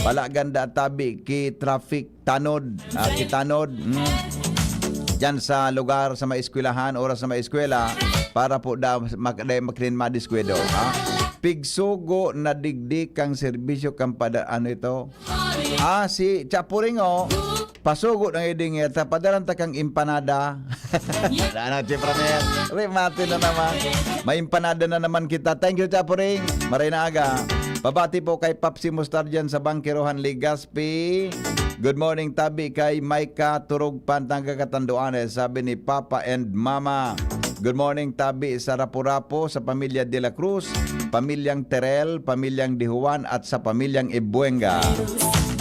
Palagan da tabi ki traffic tanod, ah, ki tanod. Mm. Diyan sa lugar, sa may eskwelahan, oras sa may eskwela, para po da mak-, dai maklin madiskwado, ha? Pigsugo na digdi kang serbisyo kan pada-, ano ito? Ah, si Chapuring, oh. Pasugo na ngiding, eh, ta padalan ta kang empanada. Ano, Chief Ramel? Remate na naman. May empanada na naman kita. Thank you, Chapuring. Maray na aga. Pabati po kay Papsi Mustar dyan sa Bangkerohan, Legazpi. Good morning, tabi kay Micah Turog Pantang Kakatanduanes, sabi ni Papa and Mama. Good morning, tabi sa Rapu-Rapu, sa pamilya De La Cruz, pamilyang Terrell, pamilyang De Juan, at sa pamilyang Ibuenga.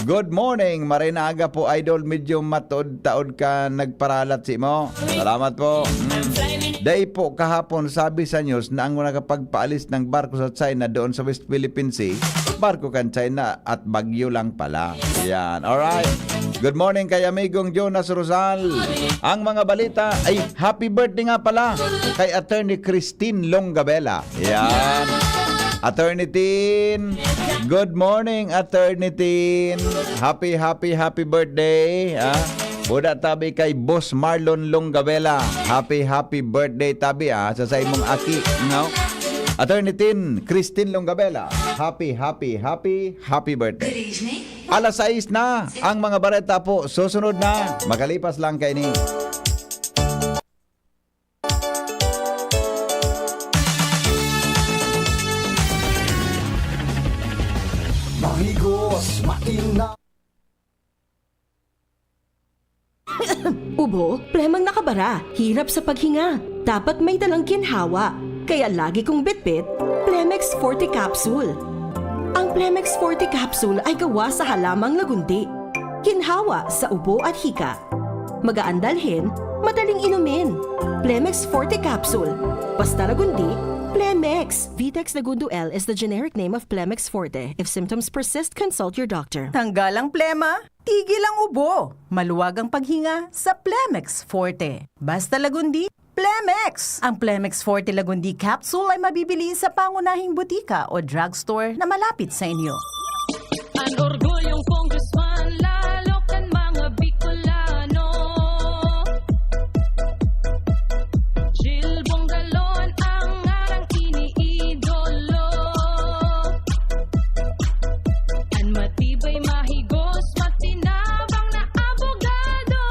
Good morning, maray na aga po, idol. Medyo mataod-taod ka nagparalat si mo. Salamat po. Mm. Dai po kahapon sabi sa news na ang nakapagpaalis ng barko sa China doon sa West Philippine Sea, barko kan China at bagyo lang pala. Yan. Alright. Good morning kay amigong Jonas Rosal. Ang mga balita ay happy birthday nga pala kay Attorney Christine Longabela. Yan. Attorney Tin. Good morning, Attorney Tin. Happy, happy, happy birthday. Ah. Buda tabi kay Boss Marlon Longabela. Happy, happy birthday tabi, ah, sa, sa imong aki, no? Attorney Tin, Christine Longabela. Happy, happy, happy, happy birthday. Good evening. Alas sais na ang mga bareta po. Susunod na. Makalipas lang kaini. Mahigos, matina. Ubo, plemang nakabara, hirap sa paghinga. Dapat may dalang ginhawa. Kaya lagi kong bitbit, Plemex Forte Capsule. Ang Plemex Forte Capsule ay gawa sa halamang lagundi. Ginhawa sa ubo at hika. Magaan dalhin, madaling inumin. Plemex Forte Capsule. Basta Lagundi, Plemex. Vitex Lagundo L is the generic name of Plemex Forte. If symptoms persist, consult your doctor. Tanggal ang plema, tigil ang ubo. Maluwag ang paghinga sa Plemex Forte. Basta Lagundi, Plemex. Ang Plemex Forte Lagundi Capsule ay mabibili sa pangunahing butika o drugstore na malapit sa inyo. An orgulyong Congressman, lalo kan mga Bicolano. Jill Bongalon ang ngarang iniidolo. An matibay, mahigos, matinabang na abogado.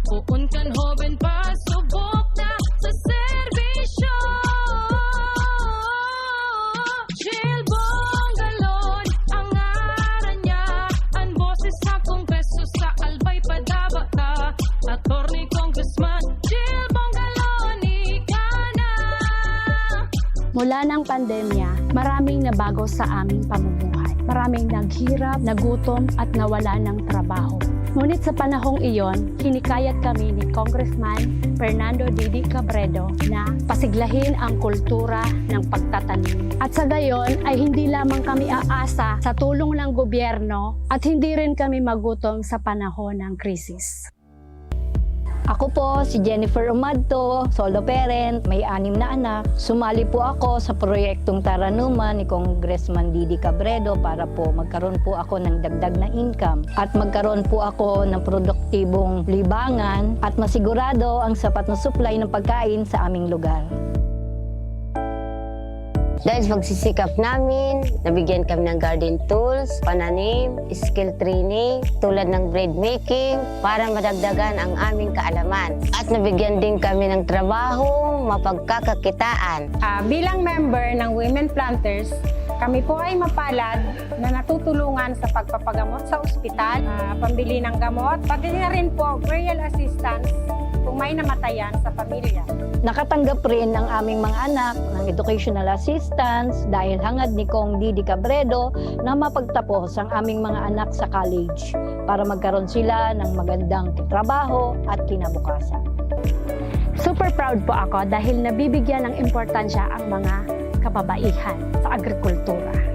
Poon kan hoben pa, subok na sa serbisyo. Jill Bongalon ang ngaran niya, an boses sa Kongreso, sa Albay padaba ka. Attorney Congressman Jill Bongalon, ika na. Mula ng pandemya, maraming nabago sa aming pamumuhay. Maraming naghirap, nagutom, at nawala ng trabaho. Ngunit sa panahong iyon, hinikayat kami ni Congressman Fernando Didi Cabredo na pasiglahin ang kultura ng pagtatanim. At sa gayon ay hindi lamang kami aasa sa tulong ng gobyerno at hindi rin kami magutom sa panahon ng krisis. Ako po si Jennifer Umadto, solo parent, may anim na anak. Sumali po ako sa proyektong Taranuman ni Congressman Didi Cabredo para po magkaroon po ako ng dagdag na income at magkaroon po ako ng produktibong libangan at masigurado ang sapat na supply ng pagkain sa aming lugar. Dahil sa pagsisikap namin, nabigyan kami ng garden tools, pananim, skill training, tulad ng bread making, para madagdagan ang aming kaalaman. At nabigyan din kami ng trabaho, mapagkakakitaan. Ah, bilang member ng Women Planters, kami po ay mapalad na natutulungan sa pagpapagamot sa ospital, ah, pambili ng gamot, pati na rin po burial assistance kung may namatayan sa pamilya. Nakatanggap rin ang aming mga anak ng educational assistance dahil hangad ni Cong Didi Cabredo na mapagtapos ang aming mga anak sa college para magkaroon sila ng magandang trabaho at kinabukasan. Super proud po ako dahil nabibigyan ng importansya ang mga kababaihan sa agrikultura.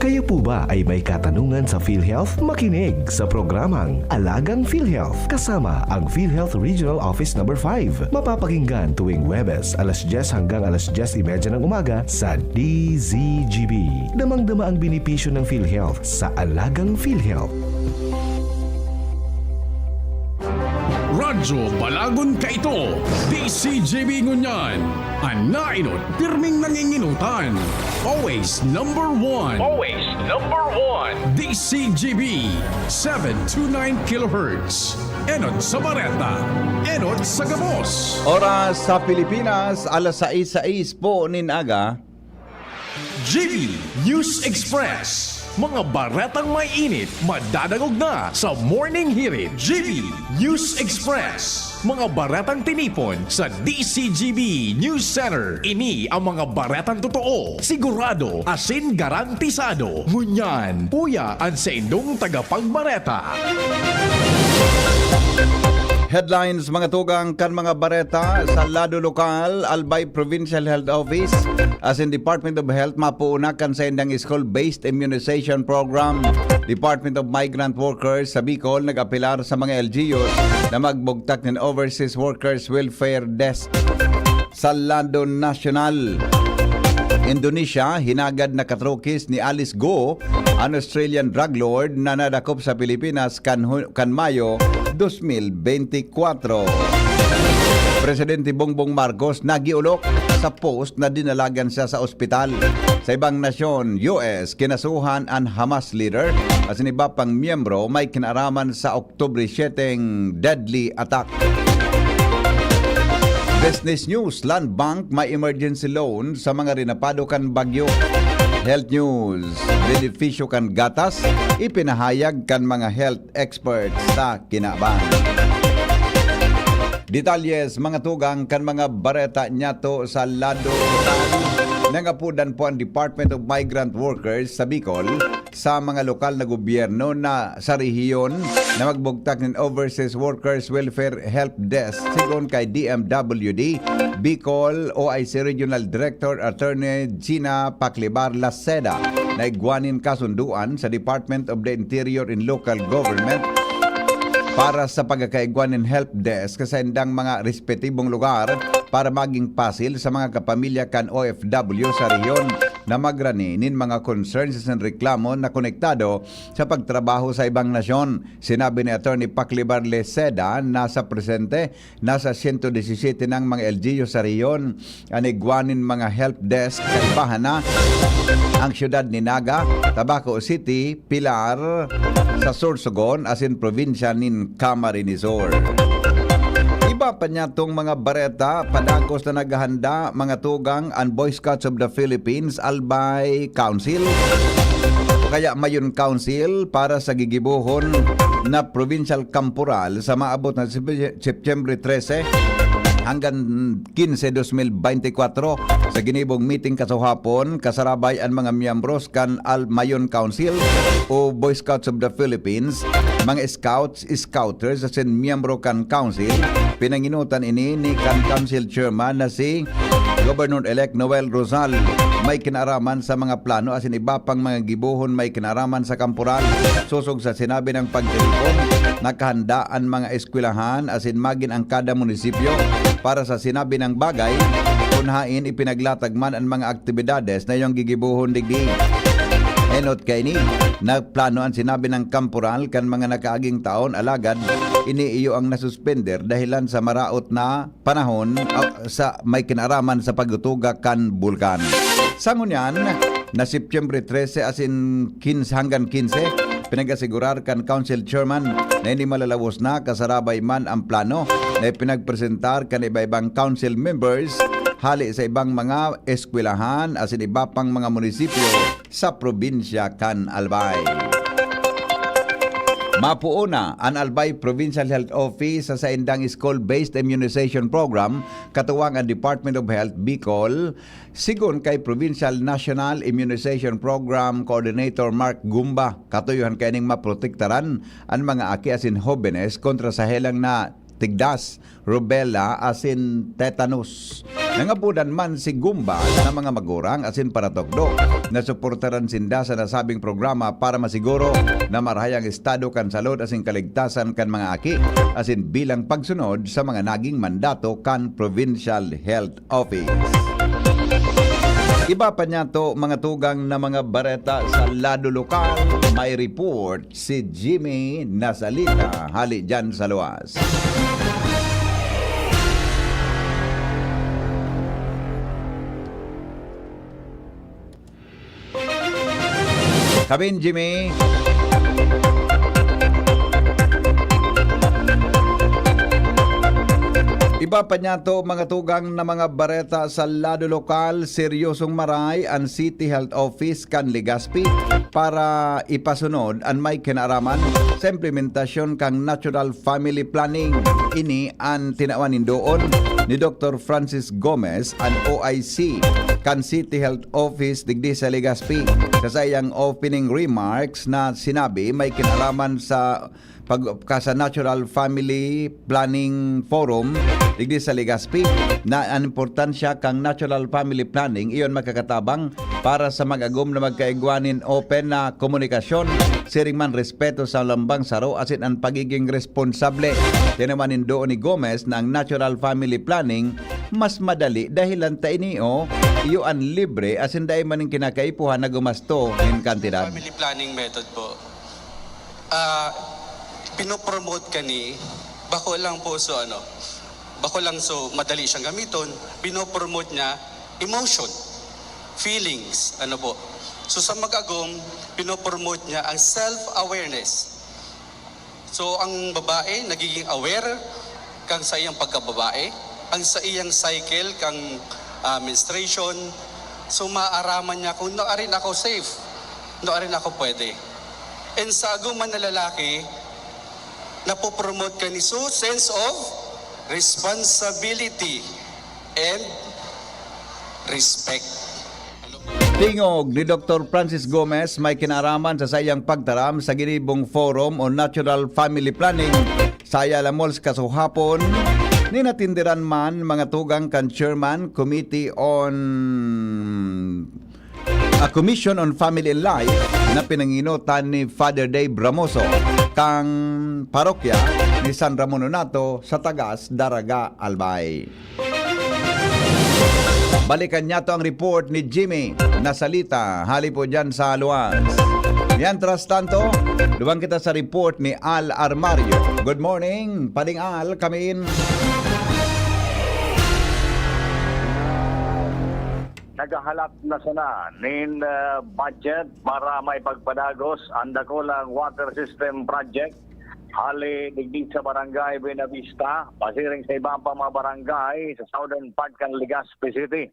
Kayo po ba ay may katanungan sa PhilHealth? Makinig sa programang Alagang PhilHealth kasama ang PhilHealth Regional Office Number five. Mapapakinggan tuwing Huwebes, alas dyes hanggang alas dyes y media ng umaga sa D Z G B. Damang-dama ang benepisyo ng PhilHealth sa Alagang PhilHealth. Radyo Balagon Kaito, D C G B ngunyan. An nainot, pirming nanginginutan. Always number one. Always number one. D C G B, seven two nine kilohertz. Enot sa Bareta. Enot sa Gabos. Oras sa Pilipinas, alas sais sais po nin aga. G B News Express. Mga baretang may init, madadangog na sa Morning Hirit. G B News Express. Mga baretang tinipon sa D C G B News Center. Ini ang mga baretang totoo, sigurado, asin garantisado. Ngunyan, uya an saindong tagapagbareta. Headlines, mga tugang kan mga bareta. Sa lado lokal, Albay Provincial Health Office asin Department of Health mapoon na kan saindang school-based immunization program. Department of Migrant Workers sa Bicol nag-apelar sa mga L G Us na magbugtak nin Overseas Workers Welfare Desk. Sa lado nasyonal, Indonesia, hinagad na katrukis ni Alice Go, an Australian drug lord na nadakop sa Pilipinas kan, Hu- kan Mayo dos mil benti kwatro. Presidente Bongbong Marcos nagiolok sa post na dinalagan siya sa ospital. Sa ibang nasyon, U S, kinasuhan an Hamas leader asin iba pang miyembro may kinaaraman sa Oktubre siyeteng deadly attack. Business News, Land Bank may emergency loan sa mga rinapado kan bagyo. Health News, benepisyo kan gatas, ipinahayag kan mga health experts sa kinaban. Detalles, mga tugang kan mga bareta niyato sa lado lokal. Nangapudan po ang Department of Migrant Workers sa Bicol sa mga lokal na gobyerno na sa rehiyon na magbugtak nin Overseas Workers Welfare Help Desk, sigon kay D M W D Bicol O I C Regional Director Attorney Gina Paclibar Laceda na igwa nin kasunduan sa Department of the Interior and Local Government para sa pagkakaigwa nin help desk sa indang mga respetibong lugar para maging pasil sa mga kapamilya kan O F W sa rehiyon na magrani nin mga concerns asin reklamo na konektado sa pagtrabaho sa ibang nasyon. Sinabi ni Attorney Paclibar Leceda na sa presente, nasa siyento disisiyete na ang mga L G U sa rehiyon. An igwa nin mga help desk, kaibahan na ang siyudad ni Naga, Tabaco City, Pilar, sa Sorsogon asin probinsya nin Camarines Sur. Iba pa niya tong mga bareta, padagos na naghahanda, mga tugang, an Boy Scouts of the Philippines, Albay Council, o kaya Mayon Council para sa gigibohon na provincial kamporal sa maabot na Sep-, Setyembre trese hanggang kinse, dos mil bente kwatro. Sa ginibong meeting kasuhapon, kasarabay an mga miyembros kan Al-, Mayon Council o Boy Scouts of the Philippines, mga scouts, scouters asin miyembro kan council. Pinanginutan ini ni kan council chairman na si Governor-elect Noel Rosal. May kinaaraman sa mga plano asin iba pang mga gibohon may kinaaraman sa kamporal. Sosog sa sinabi ng pagtiripon, nakahanda an mga eskwelahan asin magin ang kada munisipyo para sa sinabi ng bagay, kun hain ipinaglatag man an mga aktibidades na iyong gigibohon digdi. Enot kaini, nagplano an sinabi ng kamporal kan mga nakaaging taon, alagad ini iyo ang nasuspender dahilan sa maraot na panahon, ah, sa may kinaraman sa pagtutuga kan bulkan. Sa ngunyan, na Setyembre trese asin quince hanggang quince, pinag-asigurar kan Council Chairman na ini malalawos na, kasarabay man ang plano na ipinagpresentar kan iba-ibang council members hali sa ibang mga eskwelahan asin iba pang mga munisipyo sa probinsya kan Albay. Mapoon na an Albay Provincial Health Office sa saindang school-based immunization program katuwang an Department of Health Bicol, sigon kay Provincial National Immunization Program Coordinator Mark Gumba. Katuyohan kaining maprotektaran an mga aki asin hobenes kontra sa helang na tigdas, rubella asin tetanus. Nangapodan man si Gumba na mga magurang asin paratukdo na suportaran sinda sa nasabing programa para masiguro na marahay ang estado kan salud asin kaligtasan kan mga aki, asin bilang pagsunod sa mga naging mandato kan Provincial Health Office. Iba pa niyato, mga tugang, na mga bareta sa lado lokal, may report si Jimmy Nasalita, hali dyan sa luwas. Kabin, Jimmy. Iba pa niyato, mga tugang, na mga bareta sa lado lokal, seryosong maray an City Health Office kan Legazpi para ipasunod an may kinaaraman sa implementasyon kan National Family Planning. Ini an tinawan nin doon ni Doktor Francis Gomez, an O I C kan City Health Office digdi sa Legazpi, sa saiyang opening remarks na sinabi may kinalaman sa pag-, ka sa Natural Family Planning Forum digdi sa Legazpi, na an importansya kan natural family planning iyon makakatabang para sa mag-agom na magkaigwa nin open na komunikasyon, siring man respeto sa lambang saro asin an pagiging responsable. Tinawan nin doon ni Gomez na ang natural family planning mas madali dahilan ta ini, o, iyo an libre asin dai man nin kinakaipuhan na gumasto nin kantidad. Family planning method po. Ah, pinopromote kani, bako lang po, so ano, bako lang, so madali siyang gamiton, pinopromote niya emotion, feelings, ano po. So sa mag-agom, pinopromote niya ang self-awareness. So ang babae nagiging aware kan sa iyang pagkababae, ang sa iyang cycle kang, ah, menstruation. So maaraman niya kung no arin ako safe, no arin ako pwede. And sa agom man na lalaki, napopromote kani so sense of responsibility and respect. Tingog ni Doktor Francis Gomez may kinaaraman sa saiyang pagtaram sa ginibong forum o natural family planning sa Ayala Malls kasuhapon. Ninatindiran man, mga tugang, kan Chairman Committee on, ah, Commission on Family and Life na pinanginotan ni Father Dave Ramoso, kang parokya ni San Ramon Nonato sa Tagas, Daraga, Albay. Balikan niyato ang report ni Jimmy Nasalita, hali po dyan sa luwas. Mientras tanto, duman kita sa report ni Al Armario. Good morning, Pading Al, kamin. Naghahalat na sana nin, ah, budget para maipagpadagos ang dakulang water system project hali digdi sa Barangay Buenavista, pasiring sa iba pang mga barangay sa southern part kan Legazpi City.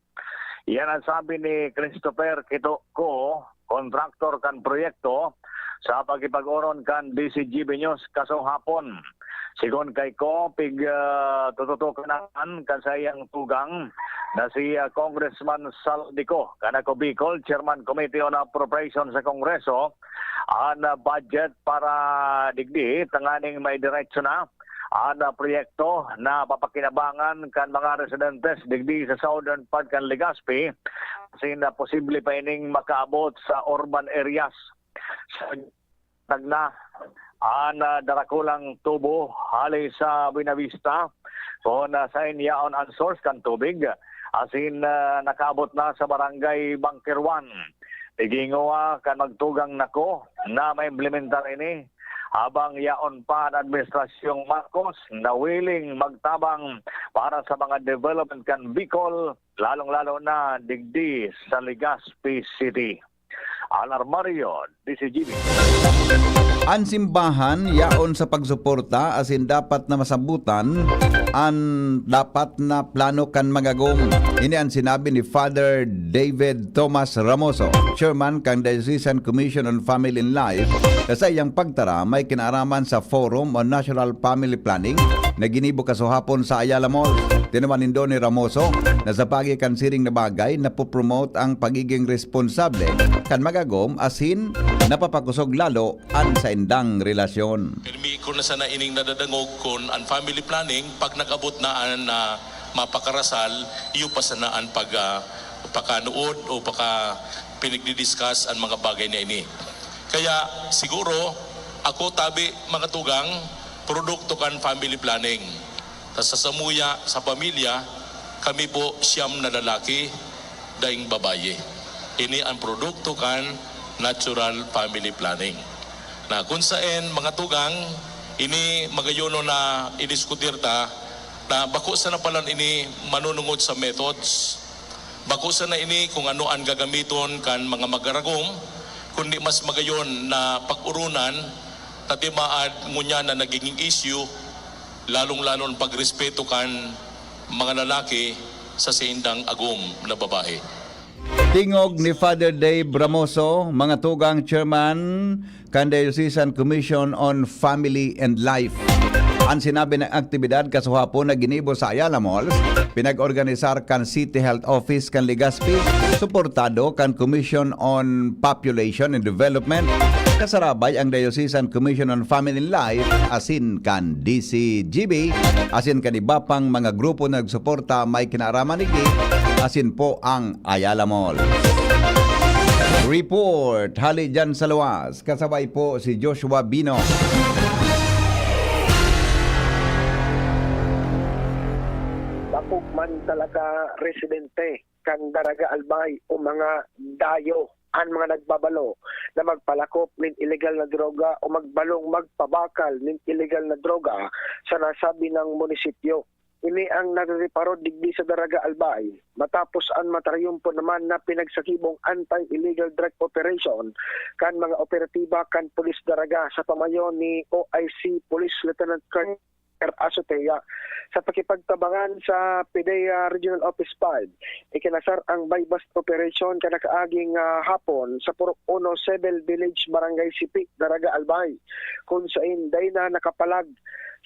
Yan ang sabi ni Christopher Quitoco, kontraktor kan proyekto, sa pakikipag-oron kan D Z G B News kasuhapon. Sigon kay Ko, pig, ah, tututukan naman kan saiyang tugang na si, ah, Congressman Saldico, kan Ako Bicol, Chairman Committee on Appropriation sa Kongreso, an, ah, budget para digdi, tanganing maidiretso na an, ah, proyekto na papakinabangan kan mga residentes digdi sa southern part kan Legazpi, asin na posible pa ining makaabot sa urban areas. Sa tagna an, ah, darakulang tubo hali sa Buenavista, kun, ah, saen yaon an source kan tubig, asin, ah, nakaabot na sa Barangay Bunker One. Igingowa kan magtugang nako na maimplementar ini, habang yaon pa an Administrasyong Marcos na willing magtabang para sa mga development kan Bicol, lalong-lalo na digdi sa Legazpi City. Alar Mario, D C G B. An simbahan yaon sa pagsuporta asin dapat na masabutan an dapat na plano kan magagom. Ini an sinabi ni Father David Thomas Ramoso, chairman kan Diocesan Commission on Family and Life, sa saiyang pagtaram may kinaaraman sa Forum on National Family Planning na ginibo kasuhapon sa Ayala Mall. Tinuman nindo ni Ramoso na sa pagi kan siring na bagay, napopromote ang pagiging responsable kan magagom asin napapakosog lalo an saindang relasyon. Pirmi ko na sana ining nadadangog kun an family planning, pag nag-abot na an, ah, mapakarasal, iyo pa sana an pag, ah, pakanood o paka pinagdi-discuss an mga bagay na ini. Kaya siguro, ako tabi, mga tugang, produkto kan family planning. Ta sa samuya, sa pamilya, kami po siyam na lalaki, daing babayi. Ini an produkto kan natural family planning. Na kun saen, mga tugang, ini magayon na idiskutir ta na bako sana palan ini manunungod sa methods. Bako sana ini kung ano an gagamiton kan mga magaragom, kundi mas magayon na pag-oronan ta timaad ngunyan na nagiging issue, lalong-lalo an pagrespeto kan mga lalaki sa saindang agom na babae. Tingog ni Father Dave Ramoso, mga tugang, chairman kan Diocesan Commission on Family and Life. An sinabi na aktibidad kasuhapon na ginibo sa Ayala Malls, pinag-organisar kan City Health Office kan Legazpi, suportado kan Commission on Population and Development, kasarabay ang Diocesan Commission on Family and Life, asin kan D C G B, asin kan iba pang mga grupo na nagsuporta may kinaaraman digdi, asin po ang Ayala Mall. Report hali dyan sa luwas, kasabay po si Joshua Bino. Dakog man talaga residente kan Daraga Albay o mga dayo an mga nagbabalo na magpalakop nin ilegal na droga o magbalong magpabakal nin ilegal na droga sa nasabi nang munisipyo. Ini ang narereparo digdi sa Daraga Albay, matapos an matariyumpo naman na pinagsakibong anti-illegal drug operation kan mga operatiba kan Pulis Daraga sa pamayo ni O I C Police Lieutenant Colonel Azotea. Sa pakipagtabangan sa PDEA Regional Office five, ikinasar ang buy-bust operation kan nakaaging, ah, hapon sa Purok Uno, Sebel Village, Barangay Sipi, Daraga Albay, kun sain dai na nakapalag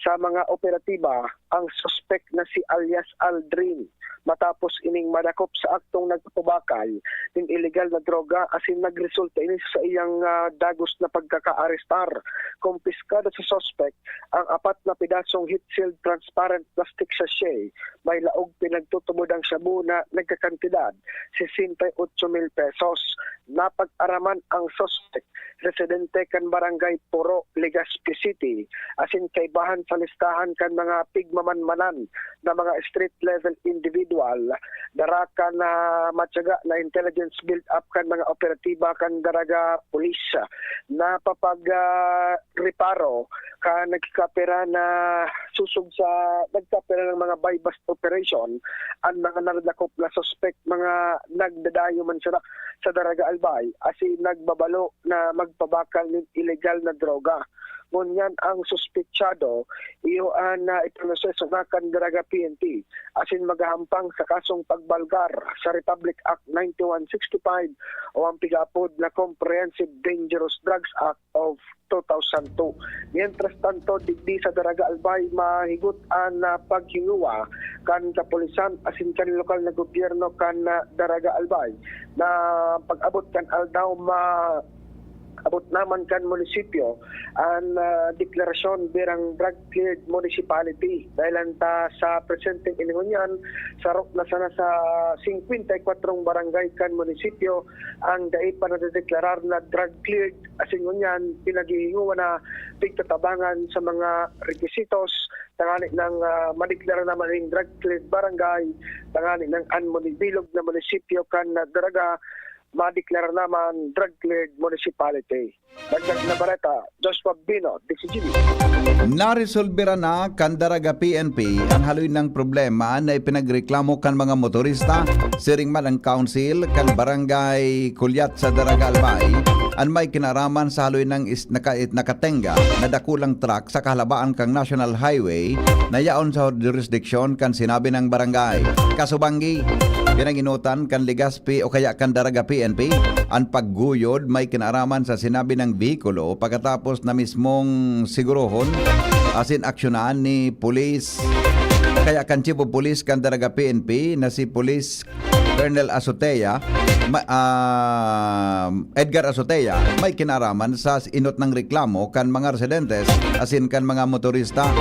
sa mga operatiba ang suspek na si alias Aldrin, matapos ining madakop sa aktong nagpapabakal nin ilegal na droga asin nagresulta ini sa iyang, ah, dagos na pagkakaarestar. Kumpiskado sa suspek ang apat na pidasong heat-sealed transparent plastic sachet, may laog pinagtutubod ang shabu na nagkakantidad sesenta y ocho mil pesos. Napag-araman ang suspek, residente kan Barangay Puro, Legazpi City, asin kaibahan sa listahan kan mga pigmamanmanan na mga street-level individual. Dara kan, ah, matyaga na intelligence build-up kan mga operatiba kan Daraga Police. Napapag, ah, reparo kan nagkakapira na sosog sa nagkakapira ng mga buy-bust operation an mga nadadakop na suspek, mga nagdadayo man sana sa Daraga Albay, asin nagbabalo na magpabakal nin ilegal na droga. Ngunyan ang suspetsado, iyo an, ah, iproseso na kan Daraga P N P, asin magahampang sa kasong pagbalgar sa Republic Act ninety-one sixty-five o ang pig-aapod na Comprehensive Dangerous Drugs Act of two thousand two. Mientras tanto, digdi sa Daraga Albay, mahigot an, ah, paghingowa kan kapulisan asin kan lokal na gobyerno kan, ah, Daraga Albay na pag-abot kan aldaw, ma-, abot naman kan munisipyo an, ah, deklarasyon birang drug-cleared municipality. Dahil ta sa presenteng ini ngunyan, sarok na sana sa singkwenta y kwatro barangay kan munisipyo ang dai pa nadedeklarar na drug-cleared, asin ngunyan pinaghihingowa na pigtatabangan sa mga requisitos tangani nang, ah, madeklara naman ning drug-cleared barangay, tangani nang an muni-, bilog na munisipyo kan, ah, Daraga madeklara na man drug-cleared municipality. Dagdag na bareta, Joshua Bino, D C G B. Naresolbera na kan Daraga P N P ang haloy nang problema na ipinagreklamo kan mga motorista, siring man ang council kan Barangay Kulyat sa Daraga, Albay, an may kinaraman sa haloy nang is-, naka-, nakatenga na dakulang truck sa kahalabaan kan National Highway na yaon sa jurisdiksyon kan sinabi nang barangay. Kasubanggi, pinanginotan kan Legazpi o kaya kan Daraga P N P an pagguyod may kinaraman sa sinabi nang behikulo pagkatapos na mismong sigurohon asin aksyonan ni Pulis, kaya kan Chief of Police kan Daraga P N P na si Police Colonel Azotea, ma-, ah, Edgar Azotea, may kinaraman sa inot nang reklamo kan mga residentes asin kan mga motorista.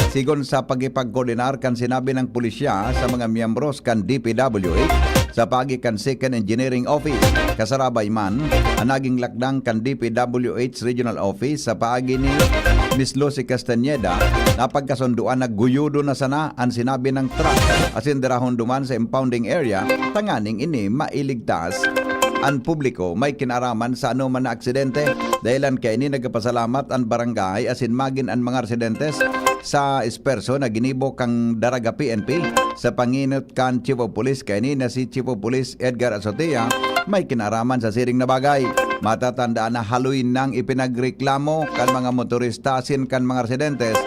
Sigon sa pagkipagkoordinar kan sinabi nang pulisya sa mga miyembros kan D P W H sa paagi kan Second Engineering Office, kasarabay man an naging lakdang kan D P W H Regional Office sa paagi ni Miss Lucy Castañeda, napagkasundoan na guyodon na sana an sinabi nang truck asin dirahon duman sa impounding area tanganing ini mailigtas an publiko may kinaraman sa anoman na aksidente. Dahilan kaini, nagpasalamat an barangay asin magin an mga residentes sa esperso na ginibo kan Daraga P N P sa panginot kan Chief of Police kaini na si Chief of Police Edgar Azotea, may kinaraman sa siring na bagay. Matatandaan na haloy nang ipinagreklamo kan mga motorista asin kan mga residentes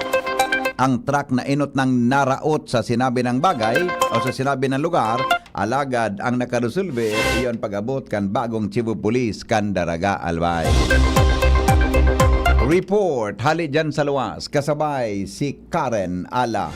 ang truck na inot nang naraot sa sinabi ng bagay o sa sinabi ng lugar, alagad ang nakaresolbe iyon pag-abot kan bagong Chief of Police kan Daraga, Albay. Report hali dyan sa luwas, kasabay si Karen Ala.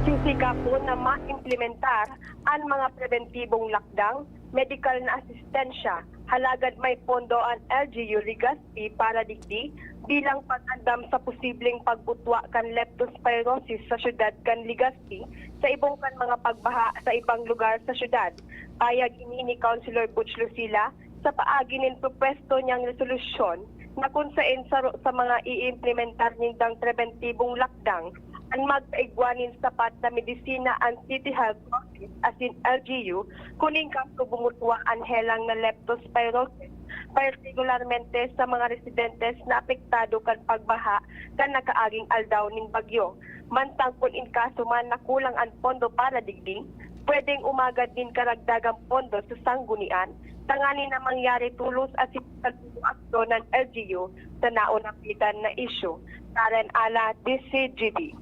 Sisikapon na maimplementar an mga preventibong lakdang, medikal na asistensya, halagad may pondo an L G U Legazpi para digdi bilang pag-andam sa posibleng pagbutwa kan leptospirosis sa syudad kan Legazpi sa ibong kan mga pagbaha sa ibang lugar sa syudad. Payag ini ni Councilor Butch Lucila sa paagi nin propwesto niyang resolusyon na kun saen saro sa mga iimplementar nindang preventibong lakdang an magkaigwa nin sapat na medisina an City Health Office asin L G U kun in kaso bumutwa an helang na leptospirosis, partikularmente sa mga residentes na apektado kan pagbaha kan nakaaging aldaw nin bagyo. Mantang kun in kaso man na kulang an pondo para digdi, pwedeng umagad nin karagdagang pondo sa sanggunian tanganing na mangyari tolos asin sa aksyon ng L G U sa naonapitan na isyu. Karen Ala, D C G B.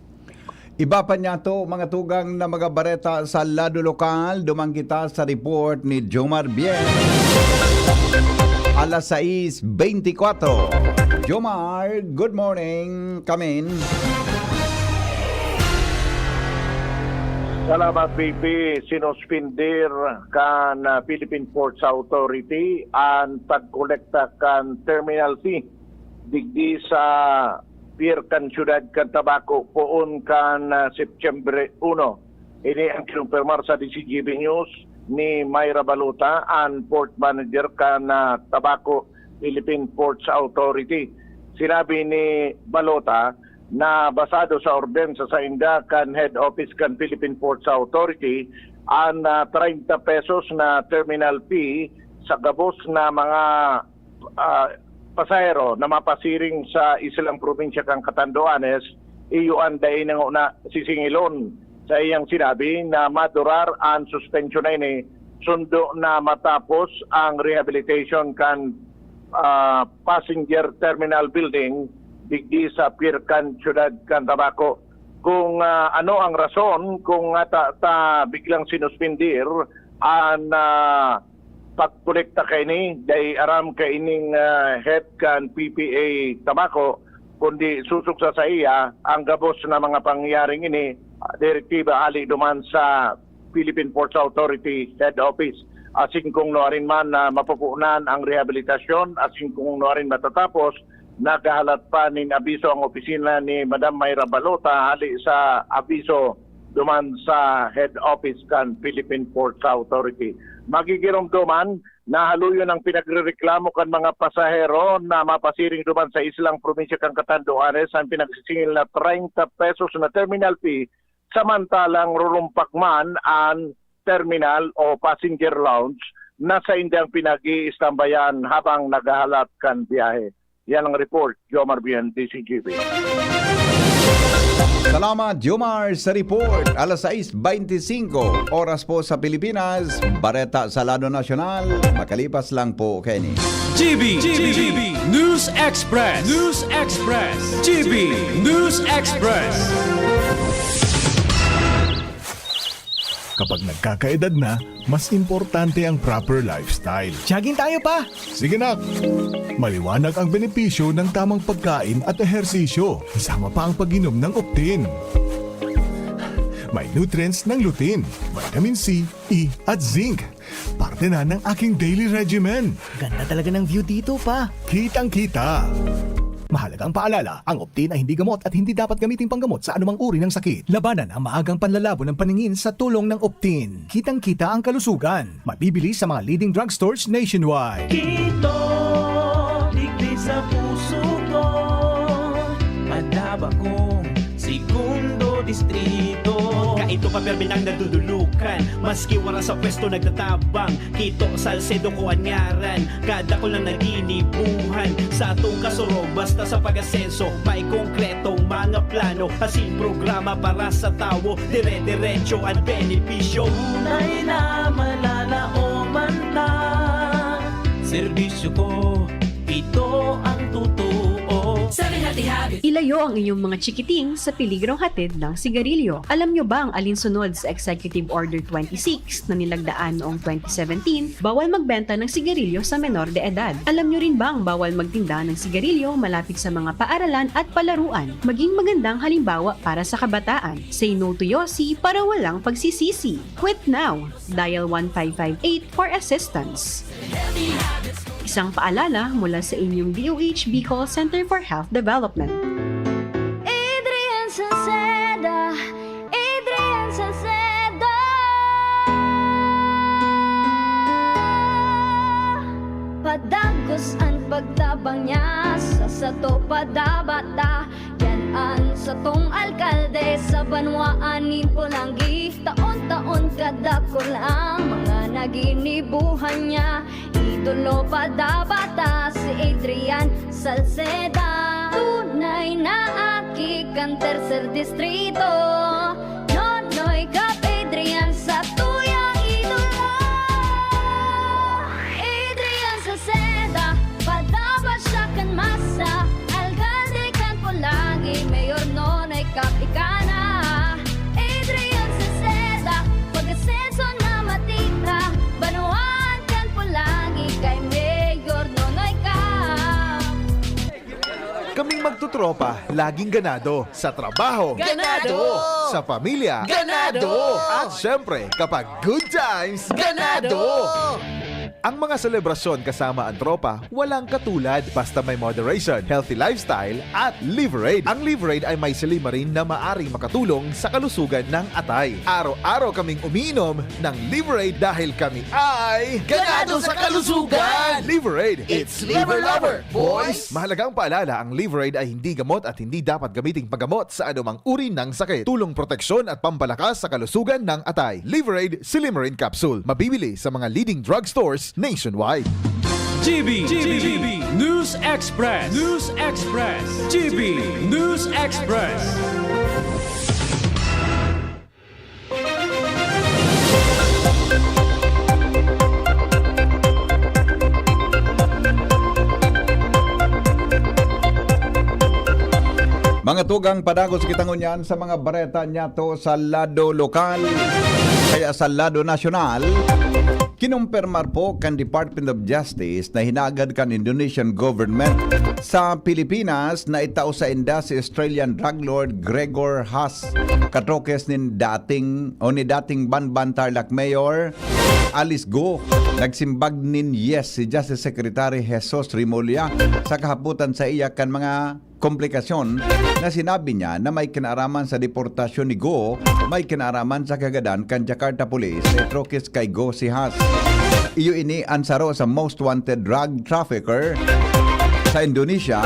Iba pa niyato, mga tugang na mga bareta sa lado lokal, duman kita sa report ni Jomar Bien. Alas sais beintikwatro. Jomar, good morning. Come in. Salamat, V P. Sinuspindir kan, ah, Philippine Ports Authority an pagkolekta kan terminal fee digdi sa pier kan siyudad kan Tabaco poon kan, ah, Setyembre uno. Ini ang kinumpirmar sa D C G B News ni Myra Balota, an port manager kan, ah, Tabaco Philippine Ports Authority. Sinabi ni Balota na basado sa orden sa sainda kan head office kan Philippine Ports Authority, an, ah, treinta pesos na terminal fee sa gabos na mga, ah, pasahero na mapasiring sa islang probinsya kan Catanduanes, iyo an dai na ngona sisingilon. Sa iyang sinabi na madurar an suspensyon na ini, sundo na matapos ang rehabilitation kan, ah, passenger terminal building digdi sa pier kan siyudad kan Tabaco. Kung, ah, ano ang rason kung ata ta biglang sinuspindir an, ah, pagkolekta kaini, dai aram kaining, ah, head kan P P A Tabaco, kundi susog sa saiya ang gabos na mga pangyayaring ini, ah, direktiba hali duman sa Philippine Ports Authority Head Office. Asin kung nuarin man na mapupunan ang rehabilitasyon, asin kung nuarin matatapos, naghahalat pa nin abiso ang opisina ni Madam Myra Balota hali sa abiso duman sa head office kan Philippine Ports Authority. Magigiromdoman na haloyon ang pinagrereklamo kan mga pasahero na mapasiring duman sa islang probinsya kan Catanduanes an pinagsisingil na treinta pesos na terminal fee, samantalang rurumpak man an terminal o passenger lounge na saindang pinag-iistambayan habang naghahalat kan biyahe. Yan ang report, Jomar Bien, D C G B. Salamat, Jomar, sa report. Alas sais beintisinko, oras po sa Pilipinas. Bareta sa lado nasyonal. Makalipas lang po, Kenny. G B, G B, News Express, News Express, G B News Express. Kapag nagkakaedad na, mas importante ang proper lifestyle. Jogging tayo, pa! Sige, nak! Maliwanag ang benepisyo ng tamang pagkain at ehersisyo, kasama pa ang pag-inom ng Optin. May nutrients ng lutein, vitamin C, E at zinc. Parte na ng aking daily regimen. Ganda talaga ng view dito, pa. Kitang-kita. Mahalagang paalala, ang Optin ay hindi gamot at hindi dapat gamitin panggamot sa anumang uri ng sakit. Labanan ang maagang panlalabo ng paningin sa tulong ng Optin. Kitang-kita ang kalusugan. Mabibili sa mga leading drugstores nationwide. Kito, digdi sa puso ko, padaba kong segundo distrito. Kaito pa, permi nang nadudulukan, maski wara sa pwesto nagtatabang. Kito, Salcedo ko an ngaran, kadakul na naginibuhan. Sa atong kasurog, basta sa pag-asenso, may konkretong mga plano, asin programa para sa tawo, dire-diretso an benepisyo. Tunay na malalaoman ta, serbisyo ko, ito ang totoo. Seven Healthy Habits. Ilayo ang inyong mga chikiting sa peligrong hatid ng sigarilyo. Alam nyo bang alinsunod sa Executive Order twenty-six na nilagdaan noong twenty seventeen, bawal magbenta ng sigarilyo sa menor de edad? Alam nyo rin bang bawal magtinda ng sigarilyo malapit sa mga paaralan at palaruan? Maging magandang halimbawa para sa kabataan. Say no to Yossi para walang pagsisisi. Quit now! Dial one five five eight for assistance. Isang paalala mula sa inyong D O H Bicol Center for Health Development. Adrian Salceda, Adrian Salceda. Padagos an pagtabang niya sa sato, padaba ta. Yan an satong alkalde sa banwaan nin Polangui. Taon-taon kadakul ang mga naginibuhan niya. Idolo padaba ta si Adrian Salceda. Tunay na aki kan Tercer Distrito. Nonoy Cap Adrian, satuyang idolo. Adrian Salceda, padaba siya kan masa. Alkalde kan Polangui, Mayor Nonoy Cap ika na. Adrian Salceda, pag-asenso na matira. Banwaan kan Polangui kay Mayor Nonoy Cap. Kaming magtotropa, laging ganado. Sa trabaho, Ganado! Sa pamilya, Ganado! At syempre, kapag good times, Ganado! Ang mga selebrasyon kasama ang tropa, walang katulad basta may moderation, healthy lifestyle, at Liverade. Ang Liverade ay may silymarin na maaring makatulong sa kalusugan ng atay. Araw-araw kaming umiinom ng Liverade dahil kami ay Ganado sa kalusugan! Liverade, it's Liver Lover, boys! Mahalagang paalala, ang Liverade ay hindi gamot at hindi dapat gamiting panggamot sa anumang uri ng sakit. Tulong proteksyon at pampalakas sa kalusugan ng atay. Liverade Silymarin Capsule. Mabibili sa mga leading drugstores nationwide. G B, G B, News Express, News Express, G B, News Express. Mga tugang, padagos kita ngunyan sa mga bareta niyato sa lado lokal. Kaya sa lado nasyonal, kinumpirmar po kan Department of Justice na hinagad kan Indonesian government sa Pilipinas na itao sainda si Australian drug lord Gregor Haas, katrokes nin dating o ni dating Banban Tarlac Mayor Alice Go. Nagsimbag nin yes si Justice Secretary Jesus Remulla sa kahapotan saiya kan mga komplikasyon na sinabi niya na may kinaaraman sa deportasyon ni Go, may kinaaraman sa kagadan kan Jakarta Police na itrokes kay Go si Haas. Iyo ini an saro sa most wanted drug trafficker sa Indonesia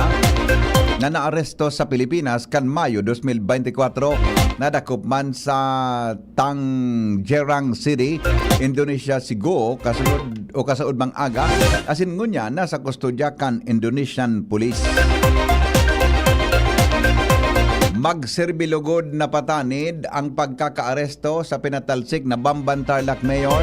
na naaresto sa Pilipinas kan Mayo dos mil bente kwatro, nadakop man sa Tangerang City, Indonesia, si Go, kasunod o kasaod mang aga, asin ngunyan nasa kustodya kan Indonesian Police. Magserbi lugod na patanid ang pagkakaaresto sa pinatalsik na Bamban Tarlac Mayor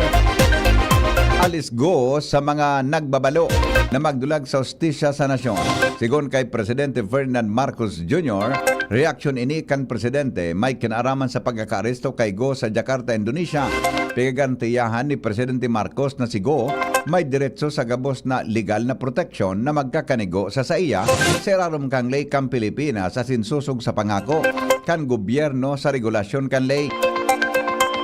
Alice Go sa mga nagbabalo na magdulag sa hustisya sa nasyon. Sigon kay Presidente Ferdinand Marcos Junior, reaksyon ini kan Presidente may kinaaraman sa pagkakaaresto kay Go sa Jakarta, Indonesia. Pigagarantiyahan ni Presidente Marcos na si Go may diretso sa gabos na legal na proteksyon na magkakanigo sa saiya sa irarom kan ley kan Pilipinas asin sosog sa pangako kan gobyerno sa regulasyon kan ley.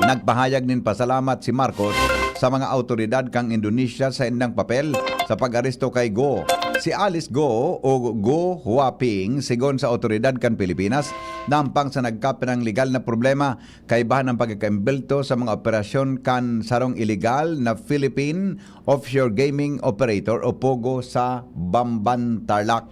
Nagpahayag nin pasalamat si Marcos sa mga awtoridad kan Indonesia sa indang papel sa pag-aresto kay Go. Si Alice Go o Go Huaping, sigon sa awtoridad kan Pilipinas, nampang sa nagkapirang legal na problema kaibahan ang pagkakaimbelto sa mga operasyon kan sarong iligal na Philippine offshore gaming operator o POGO sa Bamban, Tarlac.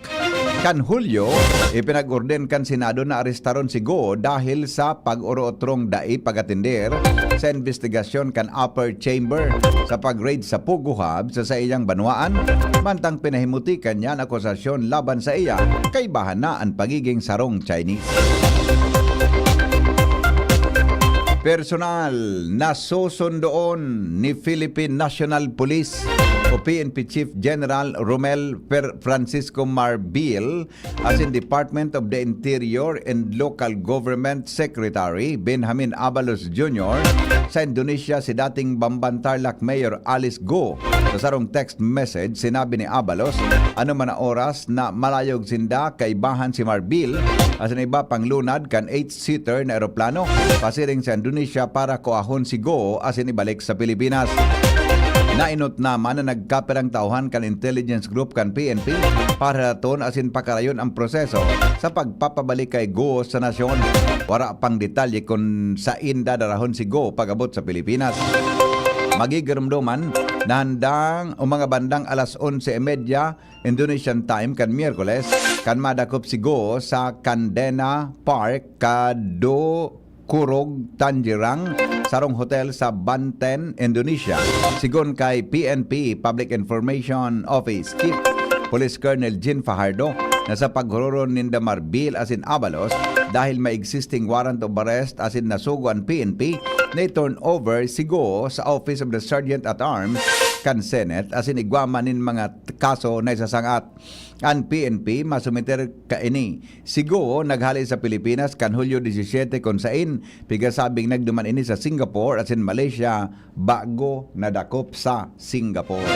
Kan Hulyo, ipinag-orden kan Senado na arestaron si Go dahil sa pag-orootrong dai pag-atender sa investigasyon kan Upper Chamber sa pag-raid sa POGO Hub sa saiyang banwaan, mantang pinahimutikan niya an akusasyon laban sa iya kaibahan na an pagiging sarong Chinese. Personal na susundoon ni Philippine National Police o P N P Chief General Romel Per-, Francisco Marbil asin Department of the Interior and Local Government Secretary Benjamin Abalos Junior sa Indonesia si dating Bamban Tarlac Mayor Alice Go. Sa sarong text message, sinabi ni Abalos, ano man na oras na malayog sinda, kaibahan si Marbil asin iba pang lunad kan eight-seater na eroplano pasiring sa Indonesia para kuahon si Go asin ibalik sa Pilipinas. Nainot naman na nagkapirang tauhan kan intelligence group kan P N P para haraton asin pakarayon ang proseso sa pagpapabalik kay Go sa nasyon. Wara pang detalye kun sain dadarahon si Go pagabot sa Pilipinas. Magigiromdoman na handang o mga bandang alas onse y media Indonesian time kan Miyerkules, kan madakop si Go sa Candena Park, Kado Kurog, Tangerang, sarong hotel sa Banten, Indonesia. Sigon kay P N P Public Information Office Chief Police Colonel Jean Fajardo na sa paghuroron ninda Marbil asin Abalos dahil may existing warrant of arrest asin nasugo an P N P na i-turn over si Go sa Office of the Sergeant at Arms kan Senate asin igwa man nin mga t-, kaso na isasangat. An P N P masumiter kaini. Si Go naghale sa Pilipinas kan Hulyo disisiyete, kun sain pigasabing nagduman ini sa Singapore asin Malaysia bago nadakop sa Singapore.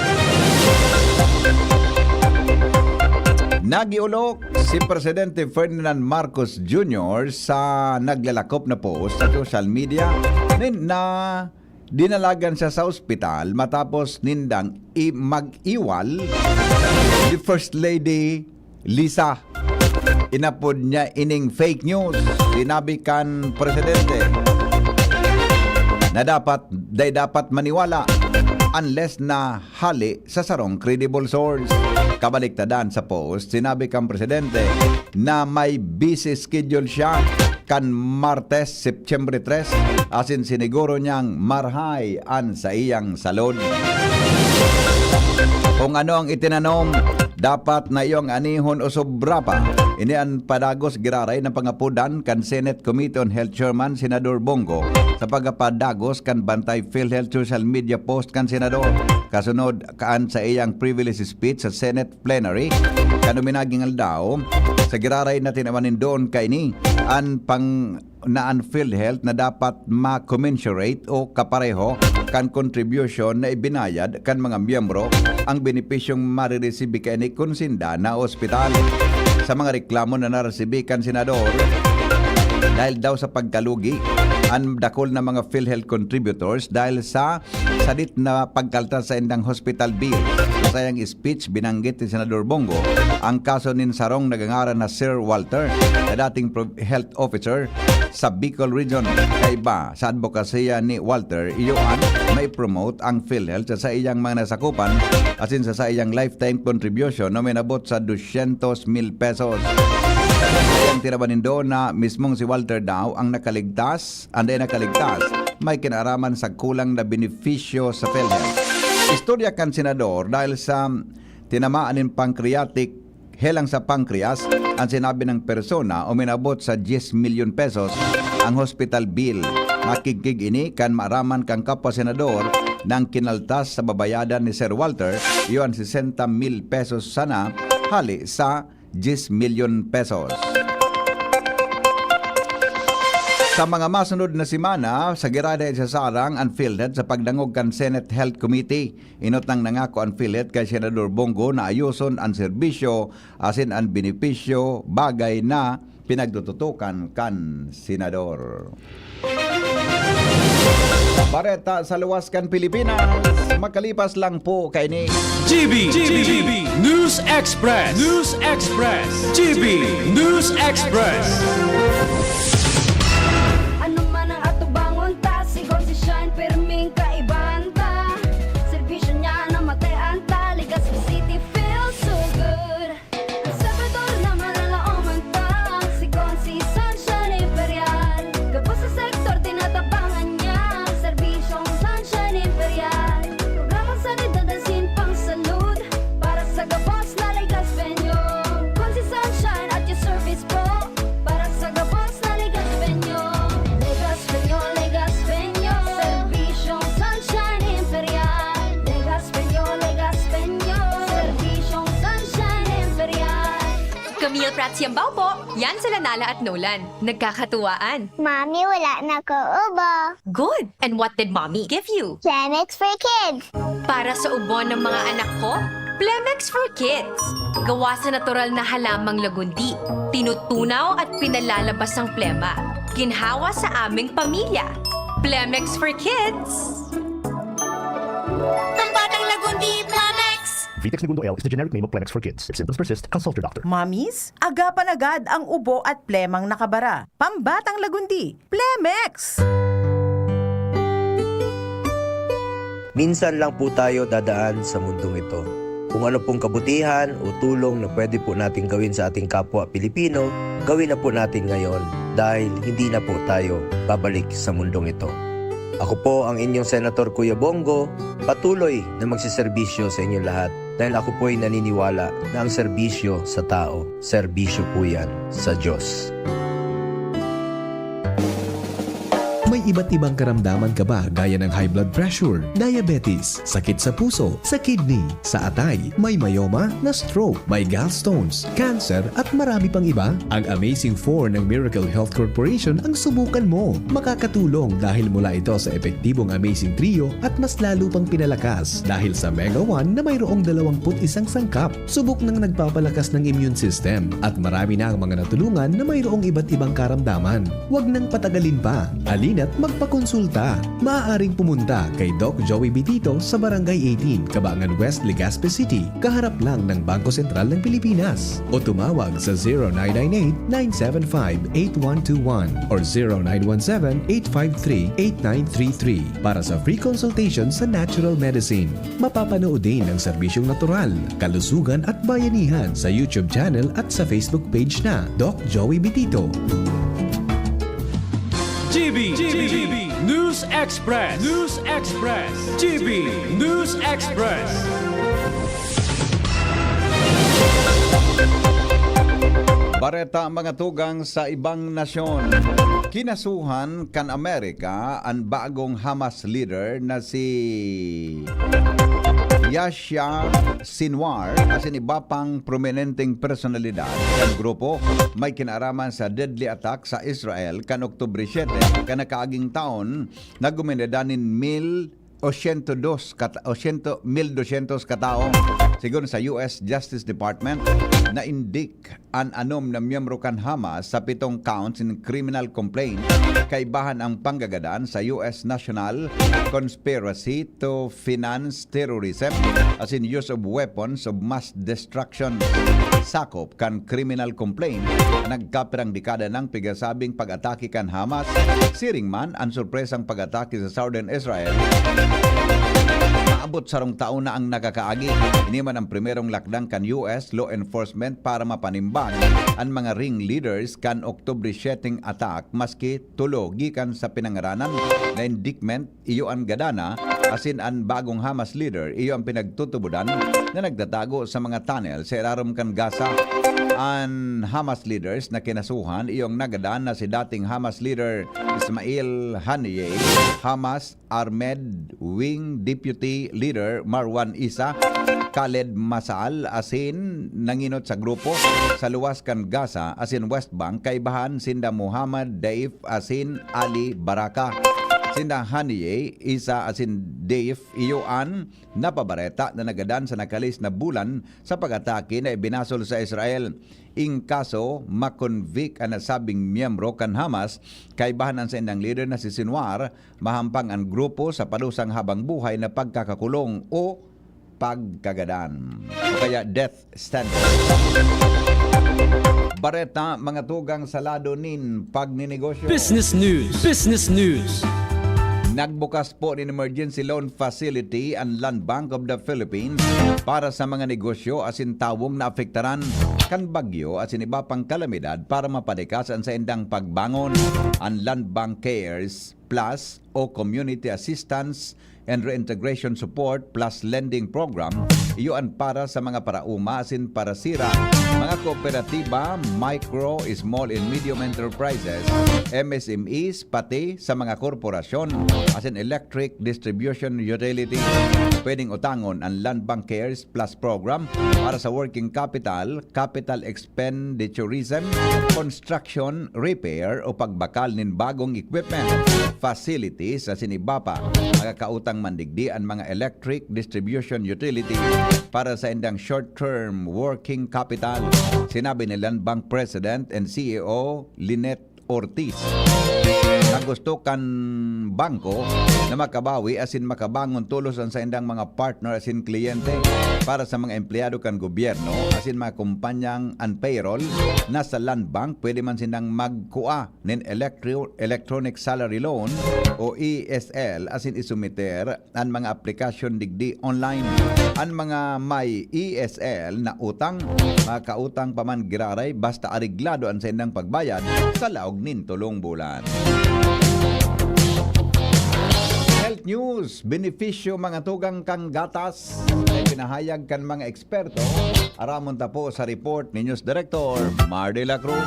Nagiolok si Presidente Ferdinand Marcos Junior sa naglalakop na post sa social media nin-, na dinalagan siya sa ospital matapos nindang i-, mag-iwal ni First Lady Liza. Inapod niya ining fake news. Sinabi kan presidente na dapat, dai dapat maniwala unless na hale sa sarong credible source. Kabaliktadan sa post, sinabi kan presidente na may busy schedule siya kan Martes, September tres, asin siniguro niyang marahay an saiyang salud. Kung ano ang itinanom, dapat na iyong anihon o sobra pa. Ini an padagos giraray na pangapodan kan Senate Committee on Health Chairman, Senador Bong Go, sa pagkapadagos kan Bantay PhilHealth social media post kan senador. Kasunod kan saiyang privilege speech sa Senate plenary kan uminaging aldaw, sa giraray na tinawan nin doon kaini an pang-, na an PhilHealth na dapat ma-commensurate o kapareho kan contribution na ibinayad kan mga miyembro ang benepisyong mariresibi kaini kun sinda na ospital. Sa mga reklamo na naresibi kan senador, dahil daw sa pagkalugi an dakul na mga PhilHealth contributors dahil sa sadit na pagkaltas sa indang hospital bill. Sa sayang speech, binanggit ni Senador Bong Go ang kaso nin sarong nagangaran na Sir Walter, na dating pro-, health officer sa Bicol Region. Kaiba sa adbokasiya ni Walter, iyo an maipromote ang PhilHealth sa saiyang mga nasakupan asin sa saiyang lifetime contribution na uminabot sa dosyentos mil pesos. Ang tinaban nindo na mismong si Walter daw ang nakaligtas, anday nakaligtas, may kinaraman sa kulang na benepisyo sa PhilHealth. Istorya kan senador dahil sa tinamaan nin pancreatic, helang sa pancreas, ang sinabi ng persona, uminabot sa diyes milyon pesos ang hospital bill. Makigkig ini kan maaraman kan kapwa senador nang kinaltas sa babayadan ni Sir Walter, iyon sesenta mil pesos sana, hali sa diyes milyon pesos. Sa mga masunod na semana, sa girada isasarang ang PhilHealth sa pagdangog kan Senate Health Committee. Inot nang nangako ang PhilHealth kay Senador Bong Go na ayoson ang serbisyo asin an benepisyo, bagay na pinagtututukan kan senador. Bareta sa luwas kan Pilipinas, makalipas lang po kaini. G B, G B, News Express, News Express, G B News Express. Ano man ang atubangon ta, sigon si Shine, pirming kaibahan ta. Serbisyo niya na matean ta, Legazpi City feels so good. Ang servidor na malalaoman ta, sigon si Sunshine Imperial. Gabos sa sektor, tinatabangan niya ang serbisyong Sunshine Imperial. Programang sanidad asin pangsalud para sa gabos na Legazpeño. Kun si Sunshine at your service po, para sa gabos na Legazpeño. Legazpeño, Legazpeño, serbisyong Sunshine Imperial. Legazpeño, Legazpeño, serbisyong Sunshine Imperial. Camille Prats Yambao po. Yan sila Nala at Nolan. Nagkakatuwaan. Mami, wala na ko ubo. Good! And what did Mommy give you? Plemex for Kids. Para sa ubo ng mga anak ko, Plemex for Kids. Gawa sa natural na halamang lagundi. Tinutunaw at pinalalabas ang plema. Ginhawa sa aming pamilya. Plemex for Kids. Pambatang Lagundi, Plemex! Vitex Negundo L is the generic name of Plemex for Kids. If symptoms persist, consult your doctor. Mommies, agapan agad ang ubo at plemang nakabara. Pambatang Lagundi, Plemex! Minsan lang po tayo dadaan sa mundong ito. Kung ano pong kabutihan o tulong na pwede po nating gawin sa ating kapwa Pilipino, gawin na po natin ngayon dahil hindi na po tayo babalik sa mundong ito. Ako po ang inyong Senator Kuya Bongo, patuloy na magseserbisyo sa inyong lahat dahil ako po'y naniniwala na ang serbisyo sa tao, serbisyo po yan sa Diyos. May iba't ibang karamdaman ka ba gaya ng high blood pressure, diabetes, sakit sa puso, sa kidney, sa atay, may myoma, na stroke, may gallstones, cancer, at marami pang iba? Ang Amazing Four ng Miracle Health Corporation ang subukan mo. Makakatulong dahil mula ito sa epektibong Amazing Trio at mas lalo pang pinalakas dahil sa Mega One na mayroong dalawang put isang sangkap. Subok nang nagpapalakas ng immune system at marami na ang mga natulungan na mayroong iba't ibang karamdaman. Huwag nang patagalin pa. Halina't magpakonsulta. Maaaring pumunta kay Doc Joey Bitito sa Barangay eighteen, Cabangan West, Legazpi City, kaharap lang ng Bangko Sentral ng Pilipinas. O tumawag sa zero nine nine eight, nine seven five, eight one two one or zero nine one seven, eight five three, eight nine three three para sa free consultation sa natural medicine. Mapapanood din ang serbisyong natural, kalusugan at bayanihan sa YouTube channel at sa Facebook page na Doc Joey Bitito. G B, G B, News Express, News Express, G B, News Express. Bareta, mga tugang sa ibang nasyon. Kinasuhan kan Amerika an bagong Hamas leader na si Yahya Sinwar asin iba pang prominenteng personalidad kan grupo may kinaraman sa deadly attack sa Israel kan Oktubre siete, kan nakaaging taon, na gumineda nin mil o siyento dos kat-, o siyento, mil dosyentos katao. Sigon sa U S Justice Department, naindik an anom na miyembro kan Hamas sa pitong counts nin criminal complaint, kaibahan ang panggagadan sa U S national, conspiracy to finance terrorism, asin use of weapons of mass destruction. Sakop kan criminal complaint, nagkapirang dekada nang pigasabing pag-atake kan Hamas, siring man an sorpresang pag-atake sa Southern Israel. abot sarong taon na ang nakakaagi. Ini man ang primerong lakdang kan U S law enforcement para mapanimbag an mga ringleaders kan Oktubre siyete attack, maski tulo gikan sa pinangaranan na indictment, iyo an gadana, asin an bagong Hamas leader, iyo ang pinagtutubodan na nagtatago sa mga tunnel sa irarom kan Gaza. An Hamas leaders na kinasuhan, iyo ang nagadan na si dating Hamas leader Ismail Haniyeh, Hamas Armed Wing Deputy Leader Marwan Isa, Khaled Masal, asin nangenot sa grupo sa luwas kan Gaza asin West Bank, kaibahan sinda Muhammad Daif asin Ali Baraka. Sinda Haniyeh, Isa asin Daif, iyo an napabareta na nagadan sa nakalis na bulan sa pag-atake na ibinasol sa Israel. In kaso ma-convict an nasabing miyembro kan Hamas, kaibahan an saindang leader na si Sinwar, mahampang an grupo sa padusang habang buhay na pagkakakulong o pagkagadan, o kaya death sentence. Bareta, mga tugang sa lado nin pagninegosyo. Business News. Business News. Nagbukas po nin emergency loan facility an Land Bank of the Philippines para sa mga negosyo asin tawong naapektaran kan bagyo asin iba pang kalamidad para mapalikas an saindang pagbangon. An Land Bank Cares Plus o Community Assistance and Reintegration Support Plus Lending Program, iyo an para sa mga paraoma asin parasira, mga kooperatiba, micro, small and medium enterprises, M S M Es, pati sa mga korporasyon, asin electric distribution utility. Pwedeng utangon an Land Bank Cares Plus Program para sa working capital, capital expenditurism, construction, repair o pagbakal nin bagong equipment, facilities, asin iba pa. Makakautang man digdi an mga electric distribution utility para sa indang short-term working capital. Sinabi ni Land Bank President and C E O Lynette Ortiz na gusto kan bangko na makabawi asin makabangon tolos an saindang mga partner asin kliyente. Para sa mga empleyado kan gobyerno asin mga kumpanyang an payroll nasa Land Bank, pwede man sindang magkua nin electro-, electronic salary loan o E S L asin isumiter an mga aplikasyon digdi online. An mga may E S L na utang, makakautang pa man giraray basta areglado an saindang pagbayad sa laog nin tolong bulan. Health News, benepisyo mga tugang kan gatas na ipinahayag kan mga eksperto. Aramon ta po sa report ni News Director Mar de la Cruz.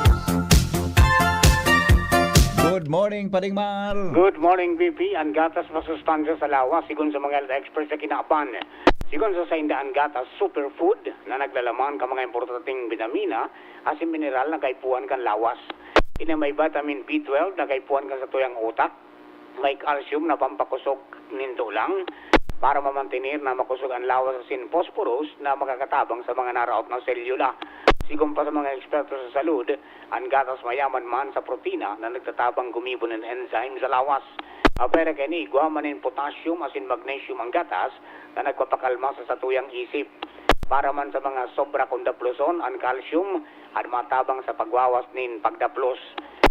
Good morning, Paring Mar. Good morning, V P. An gatas masustansya sa lawas, sigon sa mga health experts sa kinaban. Sigon sa sainda, an gatas superfood na naglalaman kan mga importanteng bitamina asin mineral na kaipuhan kan lawas. Ini may vitamin B twelve na kaipuhan kan satuyang utak. May calcium na pampakusog nin tulang para mamantener na makusog an lawas asin phosphorus na makakatabang sa mga naraot na selyula. Sigon pa sa mga eksperto sa salud, an gatas mayaman man sa protina na nagtatabang gumibo nin enzyme sa lawas. Apwera kaini, igwa man nin potassium asin magnesium an gatas na nagpapakalma sa satuyang isip. Para man sa mga sobra kun daploson, an calcium an matabang sa pagwawas nin pagdaplos.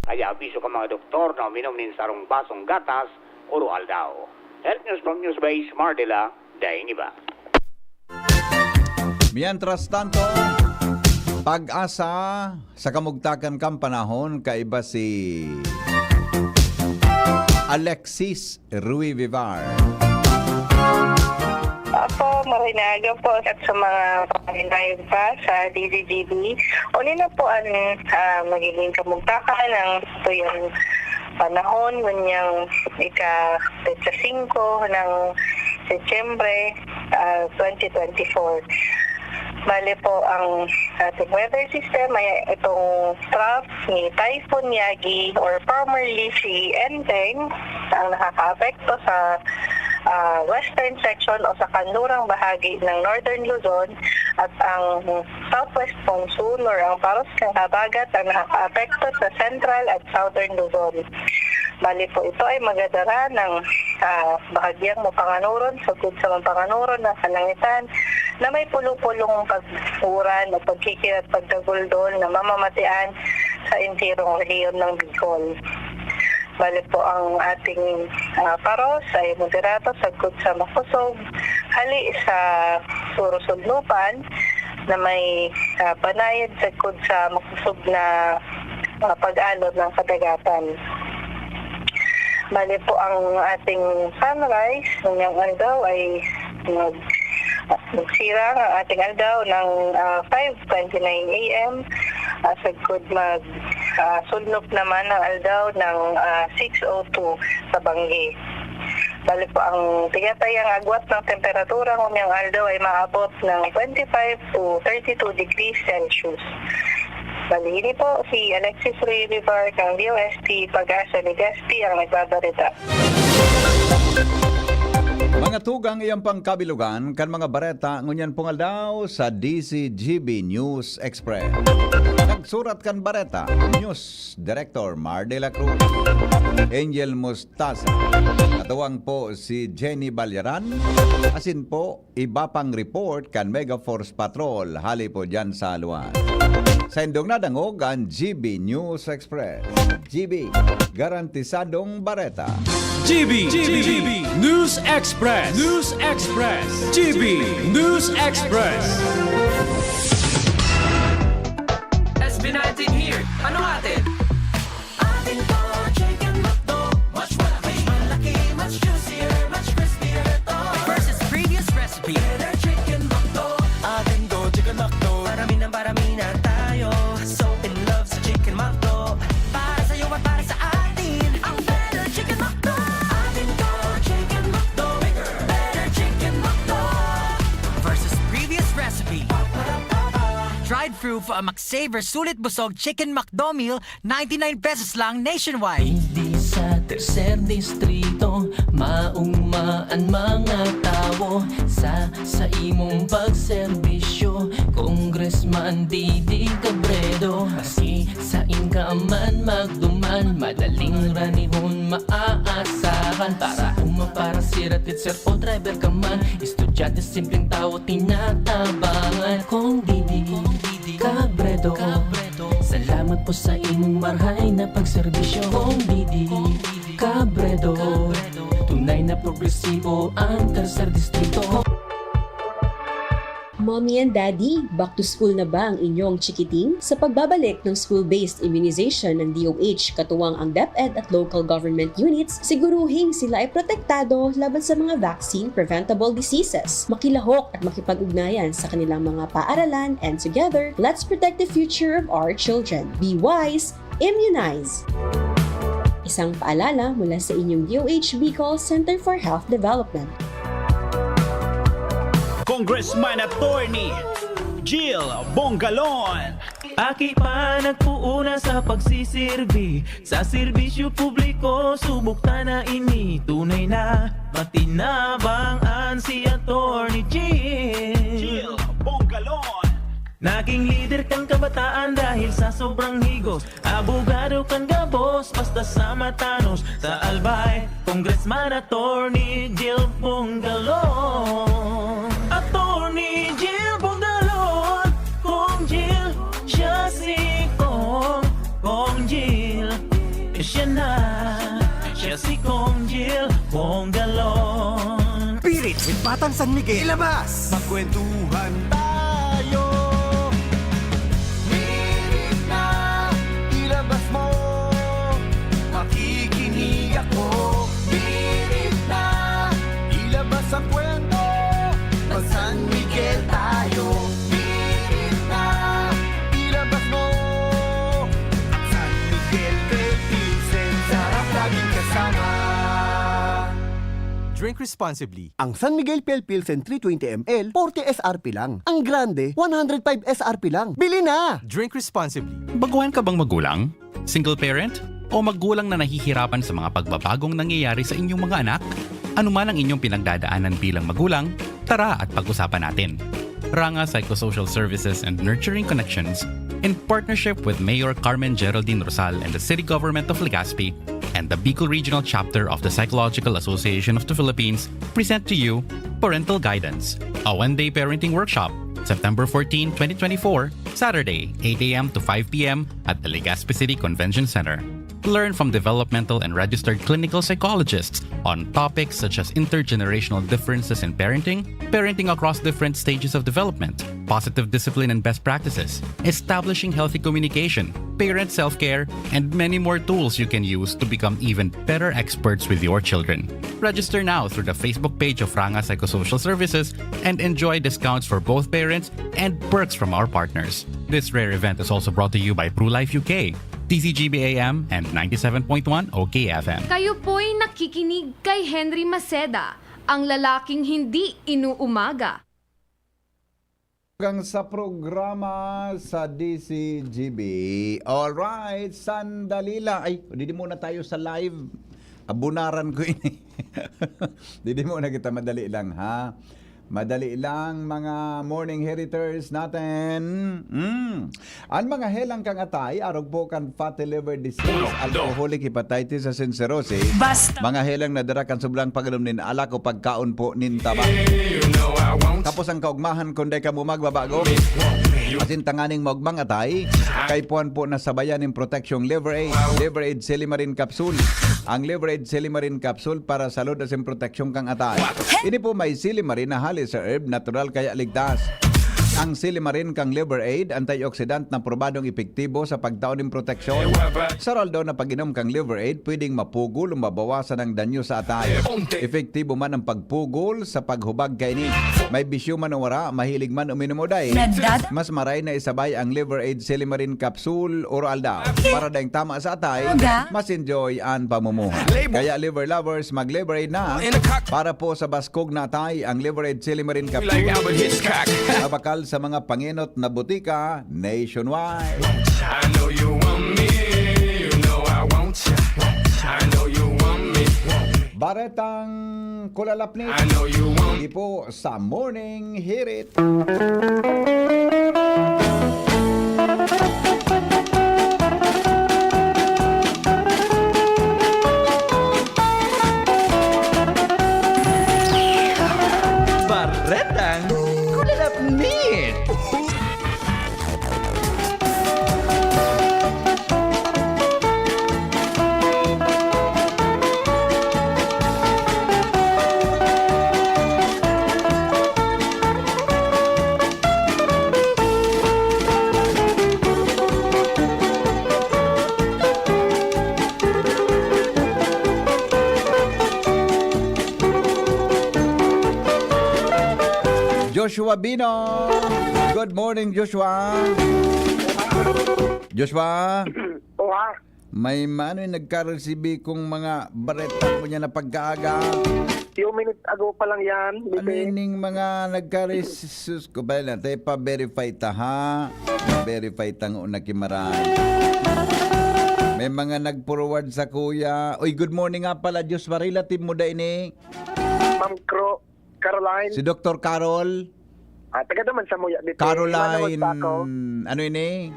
Kaya abiso kan mga doktor na uminom nin sarong basong gatas oro-aldaw. Health News from Newsbase, Mar de la Dainiba. Mientras tanto, pag-asa sa kamugtakan kan panahon, kaiba si Alexis Rui Vivar. Apo, maray na aga po at sa mga panginayon pa sa D Z G B. Uli na po ang, ah, magiging kamugtakan ng tuyang panahon, nganyang ika-petsa singko ng Setyembre, ah, twenty twenty-four. Bale po, ang ating weather system ay itong trough ni Typhoon Yagi or formerly si Enteng ang nakakaapekto sa, ah, western section o sa kanlurang bahagi ng Northern Luzon at ang southwest monsoon or ang paros ng habagat ang nakakaapekto sa central at southern Luzon. Bali po, ito ay magadara ng, ah, bahagyang mapanganuron, sagkod sa mapanganuron na kalangitan na may pulo-pulong pag-uran o pagkikilat pagkaguldol na mamamatian sa entirong rehiyon ng Bicol. Bali po, ang ating, ah, paros ay moderato, sagkod sa makusog, hali sa Puro Sudlupan na may, ah, banayad sagkod sa makosog na, ah, pag-alon ng kadagatan. Bali po, ang ating sunrise ngayong aldaw ay mag-, magsirang ang ating aldaw ng, ah, five twenty-nine A M, ah, sagkod mag, ah, sudnop naman ang aldaw ng, ah, six oh two sa Banggi. Bali po, ang tinatayang agwat ng temperatura ngayong aldaw ay maabot ng twenty-five to thirty-two degrees Celsius. Bali, ini po si Alexis Ray Rivar kang D O S T Pag-asa Legazpi ang nagbabarita. Mga tugang, iyan pang kabilugan kan mga bareta ngunyan pong aldaw sa D Z G B News Express. Nagsurat kan bareta, News Director Mar de la Cruz, Angel Mostaza, katuwang po si Jenny Balyaran, asin po iba pang report kan Mega Force Patrol hali po dyan sa Aluan. Sa indong nadangog an G B News Express. G B, garantisadong bareta. G B, G B, News Express, News Express, G B News Express. S B nineteen here. Ano atin? Atin to, Chicken McDo. Mas malaki, malaki, mas juicier, mas crispier to. Versus previous recipe. Better Chicken McDo. Atin to, Chicken McDo. Parami ng parami na tayo. So in love sa Chicken McDo. Para sa'yo at para sa atin. Ang Better Chicken McDo. Atin to, Chicken McDo. Better Chicken McDo. Versus previous recipe. Tried through for a McSaver Sulit Busog Chicken McDo Meal, ninety-nine pesos lang nationwide. Digdi sa Tercer Distrito, maugma an mga tawo sa, sa imong pagserbisyo, Congressman Didi Cabredo. Maski sain ka man magduman, madaling ranihon maaasahan. Para uma, para sira, teacher o driver ka man, estudyante, simpleng tawo, tinatabangan. Kong Didi Cabredo, salamat po sa imong marhay na pagserbisyo. Kong Didi Cabredo, tunay na progresibo ang Tercer Distrito. Mommy and Daddy, back to school na ba ang inyong chikiting? Sa pagbabalik ng school-based immunization ng D O H, katuwang ang DepEd at local government units, siguruhing sila ay protektado laban sa mga vaccine-preventable diseases. Makilahok at makipag-ugnayan sa kanilang mga paaralan, and together, let's protect the future of our children. Be wise, immunize! Isang paalala mula sa inyong D O H Bicol Center for Health Development. Congressman Attorney Jill Bongalon. Aki pa nagpuuna sa pagsisirbi, sa serbisyo publiko, subok ta na ini. Tunay na matinabang an si Attorney Jill. Jill Bongalon. Naging lider kan kabataan dahil sa sobrang higos. Abogado kan gabos, basta sa matanos. Sa Albay, Congressman Attorney Jill Bongalon. Attorney Jill Bongalon, Kong Jill, siya si Kong, Kong Jill, siya na, siya si Kong Jill Bongalon. Pirit with Batang San Miguel. Ilabas! Magkwentuhan tayo. Pirit na, ilabas mo. Makikinig ako. Pirit na, ilabas ang kwento. Mag San Miguel tayo. Pirit na, ilabas mo. At San Miguel Philippines, sarap laging kasama. Drink responsibly. Ang San Miguel Pale Pilsen three twenty M L, forty S R P lang. Ang grande, one hundred five S R P lang. Bili na! Drink responsibly. Baguhan ka bang magulang? Single parent? O magulang na nahihirapan sa mga pagbabagong nangyayari sa inyong mga anak? Ano man ang inyong pinagdadaanan bilang magulang, tara at pag-usapan natin. Ranga Psychosocial Services and Nurturing Connections, in partnership with Mayor Carmen Geraldine Rosal and the City Government of Legazpi and the Bicol Regional Chapter of the Psychological Association of the Philippines, present to you Parental Guidance, a one-day parenting workshop, September fourteen, twenty twenty-four, Saturday, eight a m to five p m at the Legazpi City Convention Center. Learn from developmental and registered clinical psychologists on topics such as intergenerational differences in parenting, parenting across different stages of development, positive discipline and best practices, establishing healthy communication, parent self-care, and many more tools you can use to become even better experts with your children. Register now through the Facebook page of Ranga Psychosocial Services and enjoy discounts for both parents and perks from our partners. This rare event is also brought to you by Pru Life U K, T C G B A M, and ninety-seven point one O K F M. Kayo po'y nakikinig kay Henry Maceda, ang lalaking hindi inuumaga. Hanggang sa programa sa D C G B. Alright, sandali lang. Ay, didi muna tayo sa live. Abunaran ko ini. Didi muna kita, madali lang, ha? Madali lang, mga morning heriters natin. Mm. An mga helang kan atay, arog po kan fatty liver disease, alcoholic hepatitis asin cirrhosis, Basta. mga helang na dara kan sobrang pag-inom nin alak o pagkaon po nin tabak. Tapos ang kaugmahan, kung dai kamo magbabago, asin tanganing maugmang atay, kaipuhan po na sabayan nin proteksyong Liver Aid, Liver Aid Silimarin Capsule. Ang Liver Aid Silimarin Capsule para salud asin proteksyon kan atay. Ini po may silimarin na hali sa herb, natural kaya ligtas. Ang silimarin kan Liver Aid, antioxidant na probadong epektibo sa pagtao nin proteksyon. Sa oral daw na pag-inom kan Liver Aid, pwedeng mapugol o mabawasan ang danyo sa atay. Epektibo man ang pagpugol sa paghubag kaini. May bisyo man o wara, mahilig man uminom o dai, Nagdada- mas maray na isabay ang Liver Aid Silimarin Capsule o oral daw. Para daing tama sa atay, Aga. mas enjoy an pamumuhay. Kaya Liver Lovers, mag-Liver Aid na. Para po sa baskog na atay, ang Liver Aid Silimarin Capsule. Mabakal sa mga pangenot na butika nationwide. I know you want me, you know I want you. I know you want me. Baretang kulalapnit. I know you want Di po sa Morning Hirit. Baretang kulalapnit. Joshua Bino. Good morning, Joshua. Joshua, Oha. may maano yung nagkaresibi kong mga bareta ko niya na pagkaaga. Few minutes ago pa lang yan, Ano Bibi. ining mga nagkaresus ko ba na? Tayo pa-verify ta, ha? Verify ta nga una kimaray. May mga nag-forward sa kuya. Uy, good morning nga pala, Diyos, relative mo da ini? Ma'am Cro-, Caroline. Si Doktor Carol. Ah, taga naman sa Muya dito. Caroline, Manawag pa ako. ano ini?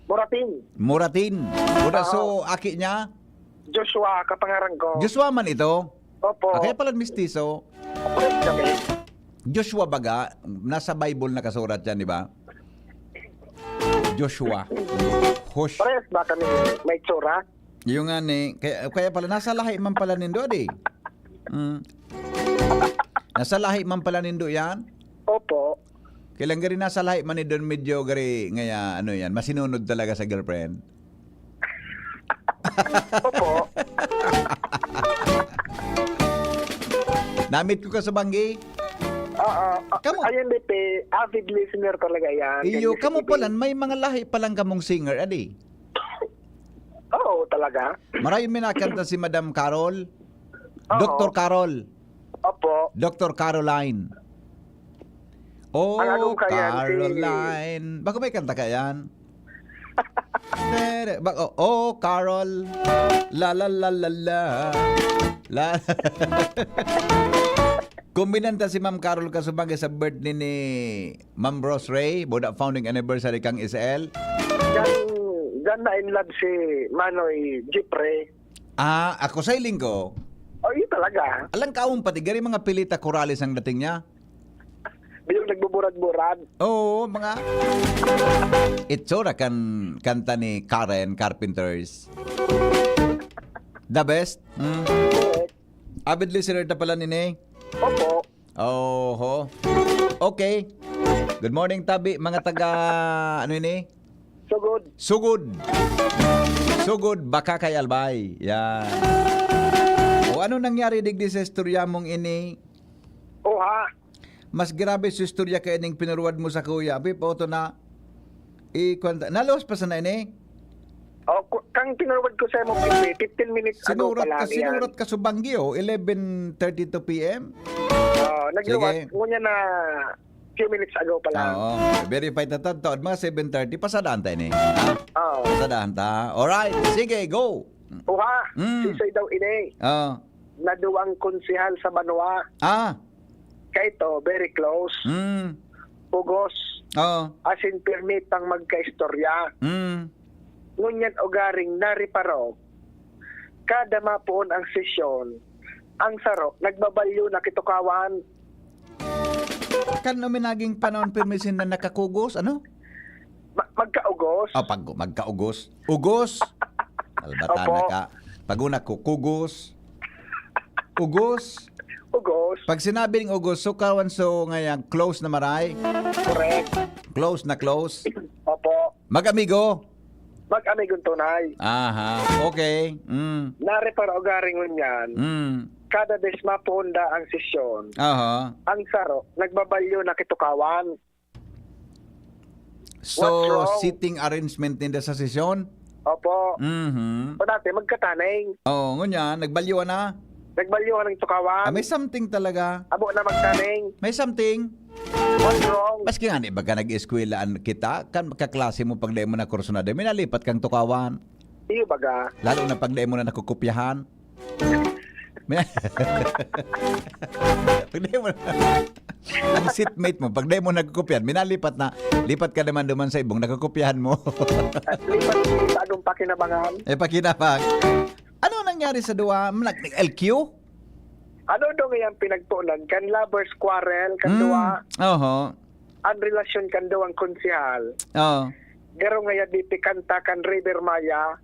Moratin. Moratin. Buda, Oo. so, aki niya? Joshua, kapangaran ko. Joshua man ito? Opo. Ah, kaya pala mistiso. Opo, kami. Joshua baga, nasa Bible nakasurat yan, di ba? Joshua. Hosh. Parehas ba kami may tsura? Yung nga ni, kaya, kaya pala, nasa lahi man pala nindo, di? Mm. Nasa lahi man pala nindo yan? Opo. Kailan gari nasa lahi man ni Don, medyo gari, ngaya, ano yan, masinunod talaga sa girlfriend? Opo. Namit ko ka sa banggi? Oo. A-, Kamo? Ayun, Bibi, avid listener talaga yan. Iyo, Yan, kamo Bibi. Palan, may mga lahi palang kamong singer, adi? Oo, talaga. Marayon may nakanta si Madam Carol. Oo. Doktor Carol. Opo. Doktor Caroline. Oh, Ang anong kaya, si Caroline. Bako may kanta ka yan? Tere, bak-, oh, oh, Carol. La, la, la, la, la. La. Kuminanta si Ma'am Carol kasubang sa birthday ni Ma'am Rose Ray, buda founding anniversary kang S L. Diyan, diyan na in love si Manoy Jeffrey. Ah, ako sa iling ko. Oh, yun talaga. Alang kaon pati, gari mga pilita korales ang dating niya. Di yung nagbuburad-burad. Oo, mga itsura kan kanta ni Karen Carpenters. The best. Mm. Correct. Avid listener ta pala nini? Opo. Oho. Okay. Good morning, tabi, mga taga, ano ini? Sugod. Sugod. Sugod, baka kay Albay. Yan. O, ano nangyari digdi sa istorya mong ini? Oha. Mas grabe sa istorya kay ining pinurwad mo sa kuya. Abi, pauto na, i-, kwan ta-, naluwas pa sana ini? O, ku-, kang pinurwad ko sa imo, fifteen minutes ago Sinurat pa ka, lang yan. Sinurat ka sa Banggi, oh, eleven thirty-two P M. Oo, nagluwas. Sige. Ngunyan na few minutes ago pa lang. Oo. Verify ta tadto. Mga seven thirty, pasadahan ta ini. Ha? Oo. Pasadahan ta. Alright. Sige, go. Uha, Mm. sisoy daw ini. Oo. Na duwang konsehal sa banwa. Ah. Kaito, very close. Mm. Ugos. Oo. Asin pirmi pang magkaistorya. Mm. Ngunyan ugaring nariparo, kada mapoon ang sesyon, ang saro nagbabalyo na kitukawan. Kan uminaging panahon, pirmi sinda nakakugos, ano? Ma-, magkaugos. Ah, pag-, magkaugos. Ugos. Albata Opo. na ka. Pag una ko, kugos. Ugos. Ugos. Pag sinabing ugos, so kawan, so ngayon, close na maray? Correct. Close na close? Opo. Mag-amigo? Mag-amigong tunay. Aha, okay. Mm. Nari para ugaring ngunyan. Mm. Kada bes mapoon da ang sesyon, Aha. ang saro, nagbabalyo na kitukawan. So, What's wrong? seating arrangement ninda sa sesyon? Opo. Mhm. O dati, magkataning. Oo, ngunyan, nagbalyo na. Nagbalyo na ang tukawan. Ah, may something talaga. Abo na magtaning. May something. What's wrong? Maski nga, di ba ka nag-eskwelahan kita, kan kaklase mo pag dai mo na kursunada, minalipat kang tukawan. Iyo baga. Lalo na pag dai mo na nakukopyahan. May-, pag dai mo na, ang seatmate mo, pag dai mo nakukopyahan, minalipat na, lipat ka naman duman sa ibong nakukopyahan mo. Lipat sa bagong pakinabangan. Eh, pakinabang. Ano nangyari sa duwa? Nag-, L Q? Ano daw ngayang pinagtuunan? Kan lovers quarrel, kan Mm, duwa? oho. Ang relasyon kan duwang konsehal. Oo. Garo ngaya di pikanta kan River Maya.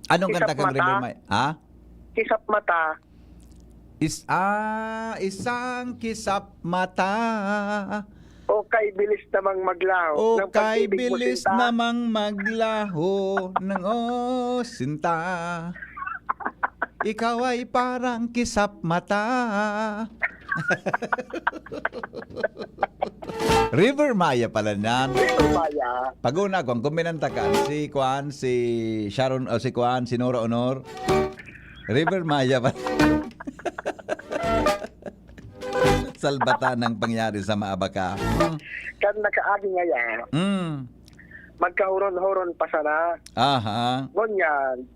Anong Kisap kanta kang mata. River Maya? Ha? Kisap mata. Is-, ah, isang kisap mata. O kay bilis namang maglaho O ng kay pag-ibig mo, bilis sinta. namang maglaho ng, oh, sinta. Ikaw ay parang kisap mata. River Maya pala niyan. River Maya. Pag-una, kung kuminanta ka, si Kwan, si Sharon, o si Kwan, si Nora Honor. River Maya pa. Salbata ng pangyari sa Maabaka. Hmm. Kan nakaagi ngaya, Mm. magkahuron-huron pa sana. Aha. Ngunyan,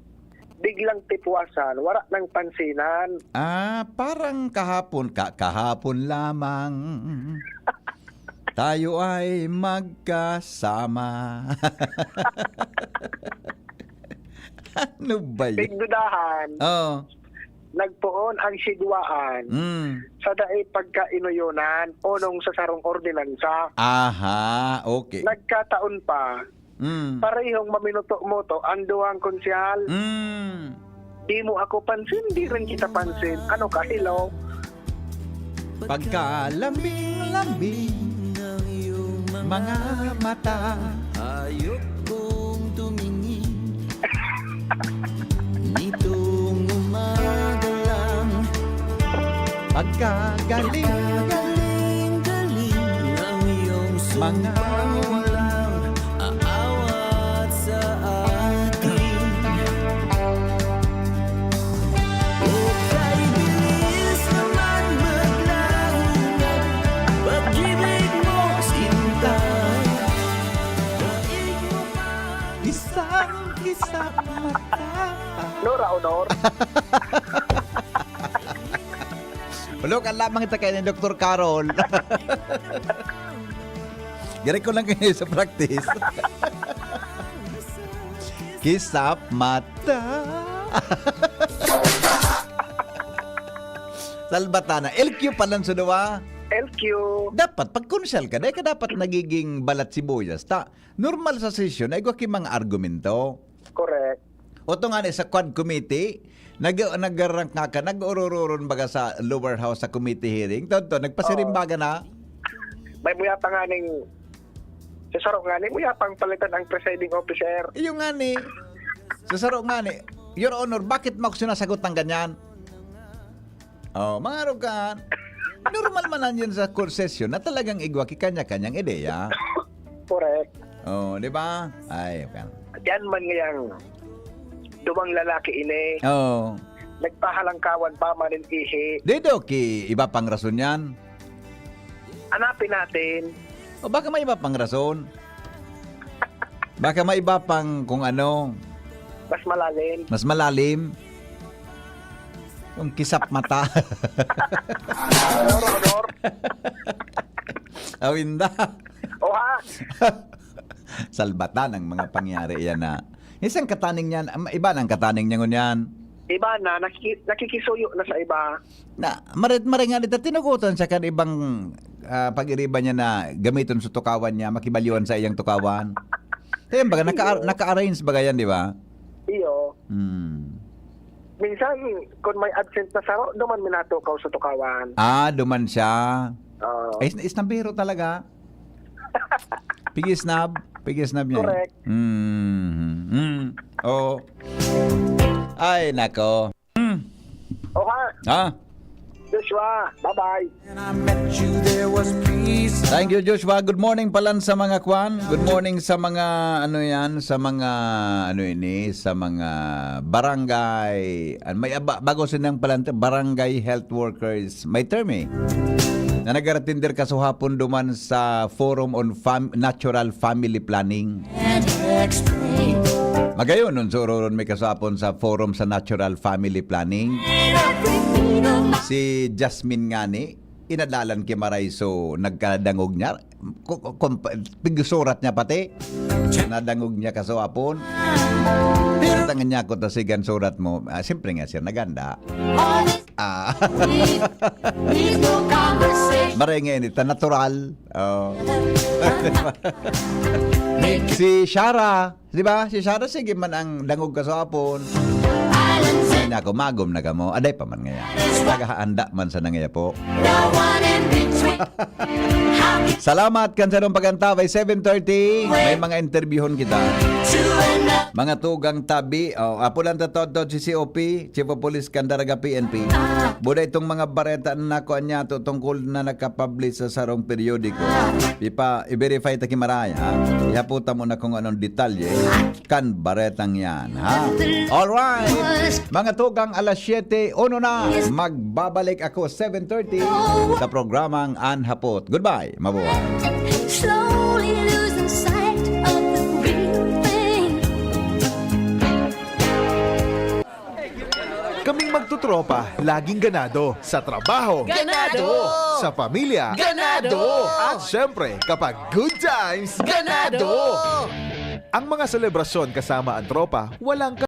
biglang tipwasan, wala nang pansinan. Ah, parang kahapon, ka-, kahapon lamang, tayo ay magkasama. Ano ba yun? Pigdudahan. Oo. Nagpoon ang sidwaan Mm. sa dai pagkainuyonan o nung sa sarong ordinansa. Aha, okay. Nagkataon pa, Mm. parehong maminuto-muto ang duwang konsehal. Mm. Di mo ako pansin, di rin kita pansin. Ano ka, hello? Pagkalambing-lambing ng iyong mga mata. Ayok kong tumingin nitong umaga lang. Pagkagaling-galing ng iyong mga sumpa, walang aawat sa akin. O kay bilis naman maglaho ng pag-ibig mo, sinta. Daig mo pa isang kisap mata. Nora Honor. Ulo ka lamang ito kayo ni Doktor Carol. Gari ko lang kayo sa practice. Kisap mata. Salbatana. L Q pa lang sa duwa. L Q. Dapat, pag konsehal ka, dahil ka dapat nagiging balat sibuyas. Ta, normal sa sesyon, ay ki mga argumento. Correct. O to nga ni sa quad committee, Nag-, nag-rank nga ka, nag-urururon baga sa lower house sa committee hearing. Totoo, nagpasirimbaga na. May muya pa nga ning, sa saro nga ni, muya pang palitan ang presiding officer. Iyo nga ni, sa saro nga ni, Your Honor, bakit mo ako sinasagot ng ganyan? Oh, mga arugan, normal man yan sa konsesyon na talagang igwa ki kanya-kanyang ideya. Correct. Oh, di ba? Ay, okay. Diyan man ngayang dumang lalaki ini. Oo. Nagpahalangkawan pa man in ihi. Dito, ki iba pang rason yan. Hanapin natin. O baka may iba pang rason. Baka may iba pang kung ano. Mas malalim. Mas malalim. Yung kisap mata. Honor, honor. Awinda. O ha? Salbatan ang mga pangyari yan na. Isang kataning niyan, am, iba nang kataning niya ngunyan. Iba na, nakiki-, nakikisuyo na sa iba. Na, marit-, maringan ito, tinugutan siya kan ibang, ah, pag-iriba niya na gamiton sa tukawan niya, makibalyuan sa iyang tukawan. Kaya baga, naka-, Iyo. naka-arrange baga yan, di ba? Iyo. Hmm. Minsan, kung may absent na saro, duman minatukaw sa tukawan. Ah, duman siya. Oo. Ay, is-, isnabero talaga. Pigisnab. Pigisnab niya. Correct. Mm. Mm. Oh. Ay, nako. Mm. O ha? Ha? Joshua, bye-bye. And I met you, there was peace. Thank you, Joshua. Good morning palan sa mga kwan. Good morning sa mga, ano yan, sa mga, ano ini, sa mga barangay. An-, may aba-, bago silang palan, barangay health workers. May term eh. Na nag-aratender kasuhapon duman sa Forum on Fam-, Natural Family Planning. Magayon, nun suroron may kasapon sa Forum sa Natural Family Planning. Si Jasmine ngani, inadalan ki Maray, so nagkadangog niya. Ku-, ku-, kumpa-, pigsurat niya pati. Nadangog niya kasuhapon. Tangan niya ako, "Ta sigan surat mo." Ah, siyempre nga, sir, naganda. Ah. Maray nga ini, ta natural. Oh. Si Shara, di ba? Si Shara, sige man ang dangog kasuhapon. Ay, nako, magom na kamo. Aday pa man ngaya. Naghaanda man sa nangaya po. Salamat kan sarong pag-antabay. Seven thirty, may mga interviewon kita. Mga tugang tabi. Oh, apo lang tatod si C O P, Chief of Police Candaraga P N P. Buda itong mga bareta na nakuha niya to tungkol na nakapublish sa sarong periodiko. Ipa, i-verify ta ki Maray, ha? Ihaputa mo na kung anong detalye kan baretang yan, ha? Alright! Mga tugang, alas siyete uno na. Magbabalik ako seven thirty sa programang An Hapot. Goodbye! Mabuhay! Slowly losing sight of the real thing. Kaming magtutropa, laging ganado. Sa trabaho. Ganado. Sa pamilya. Ganado. At syempre, kapag good times. Ganado. Ang mga selebrasyon kasama ang tropa, walang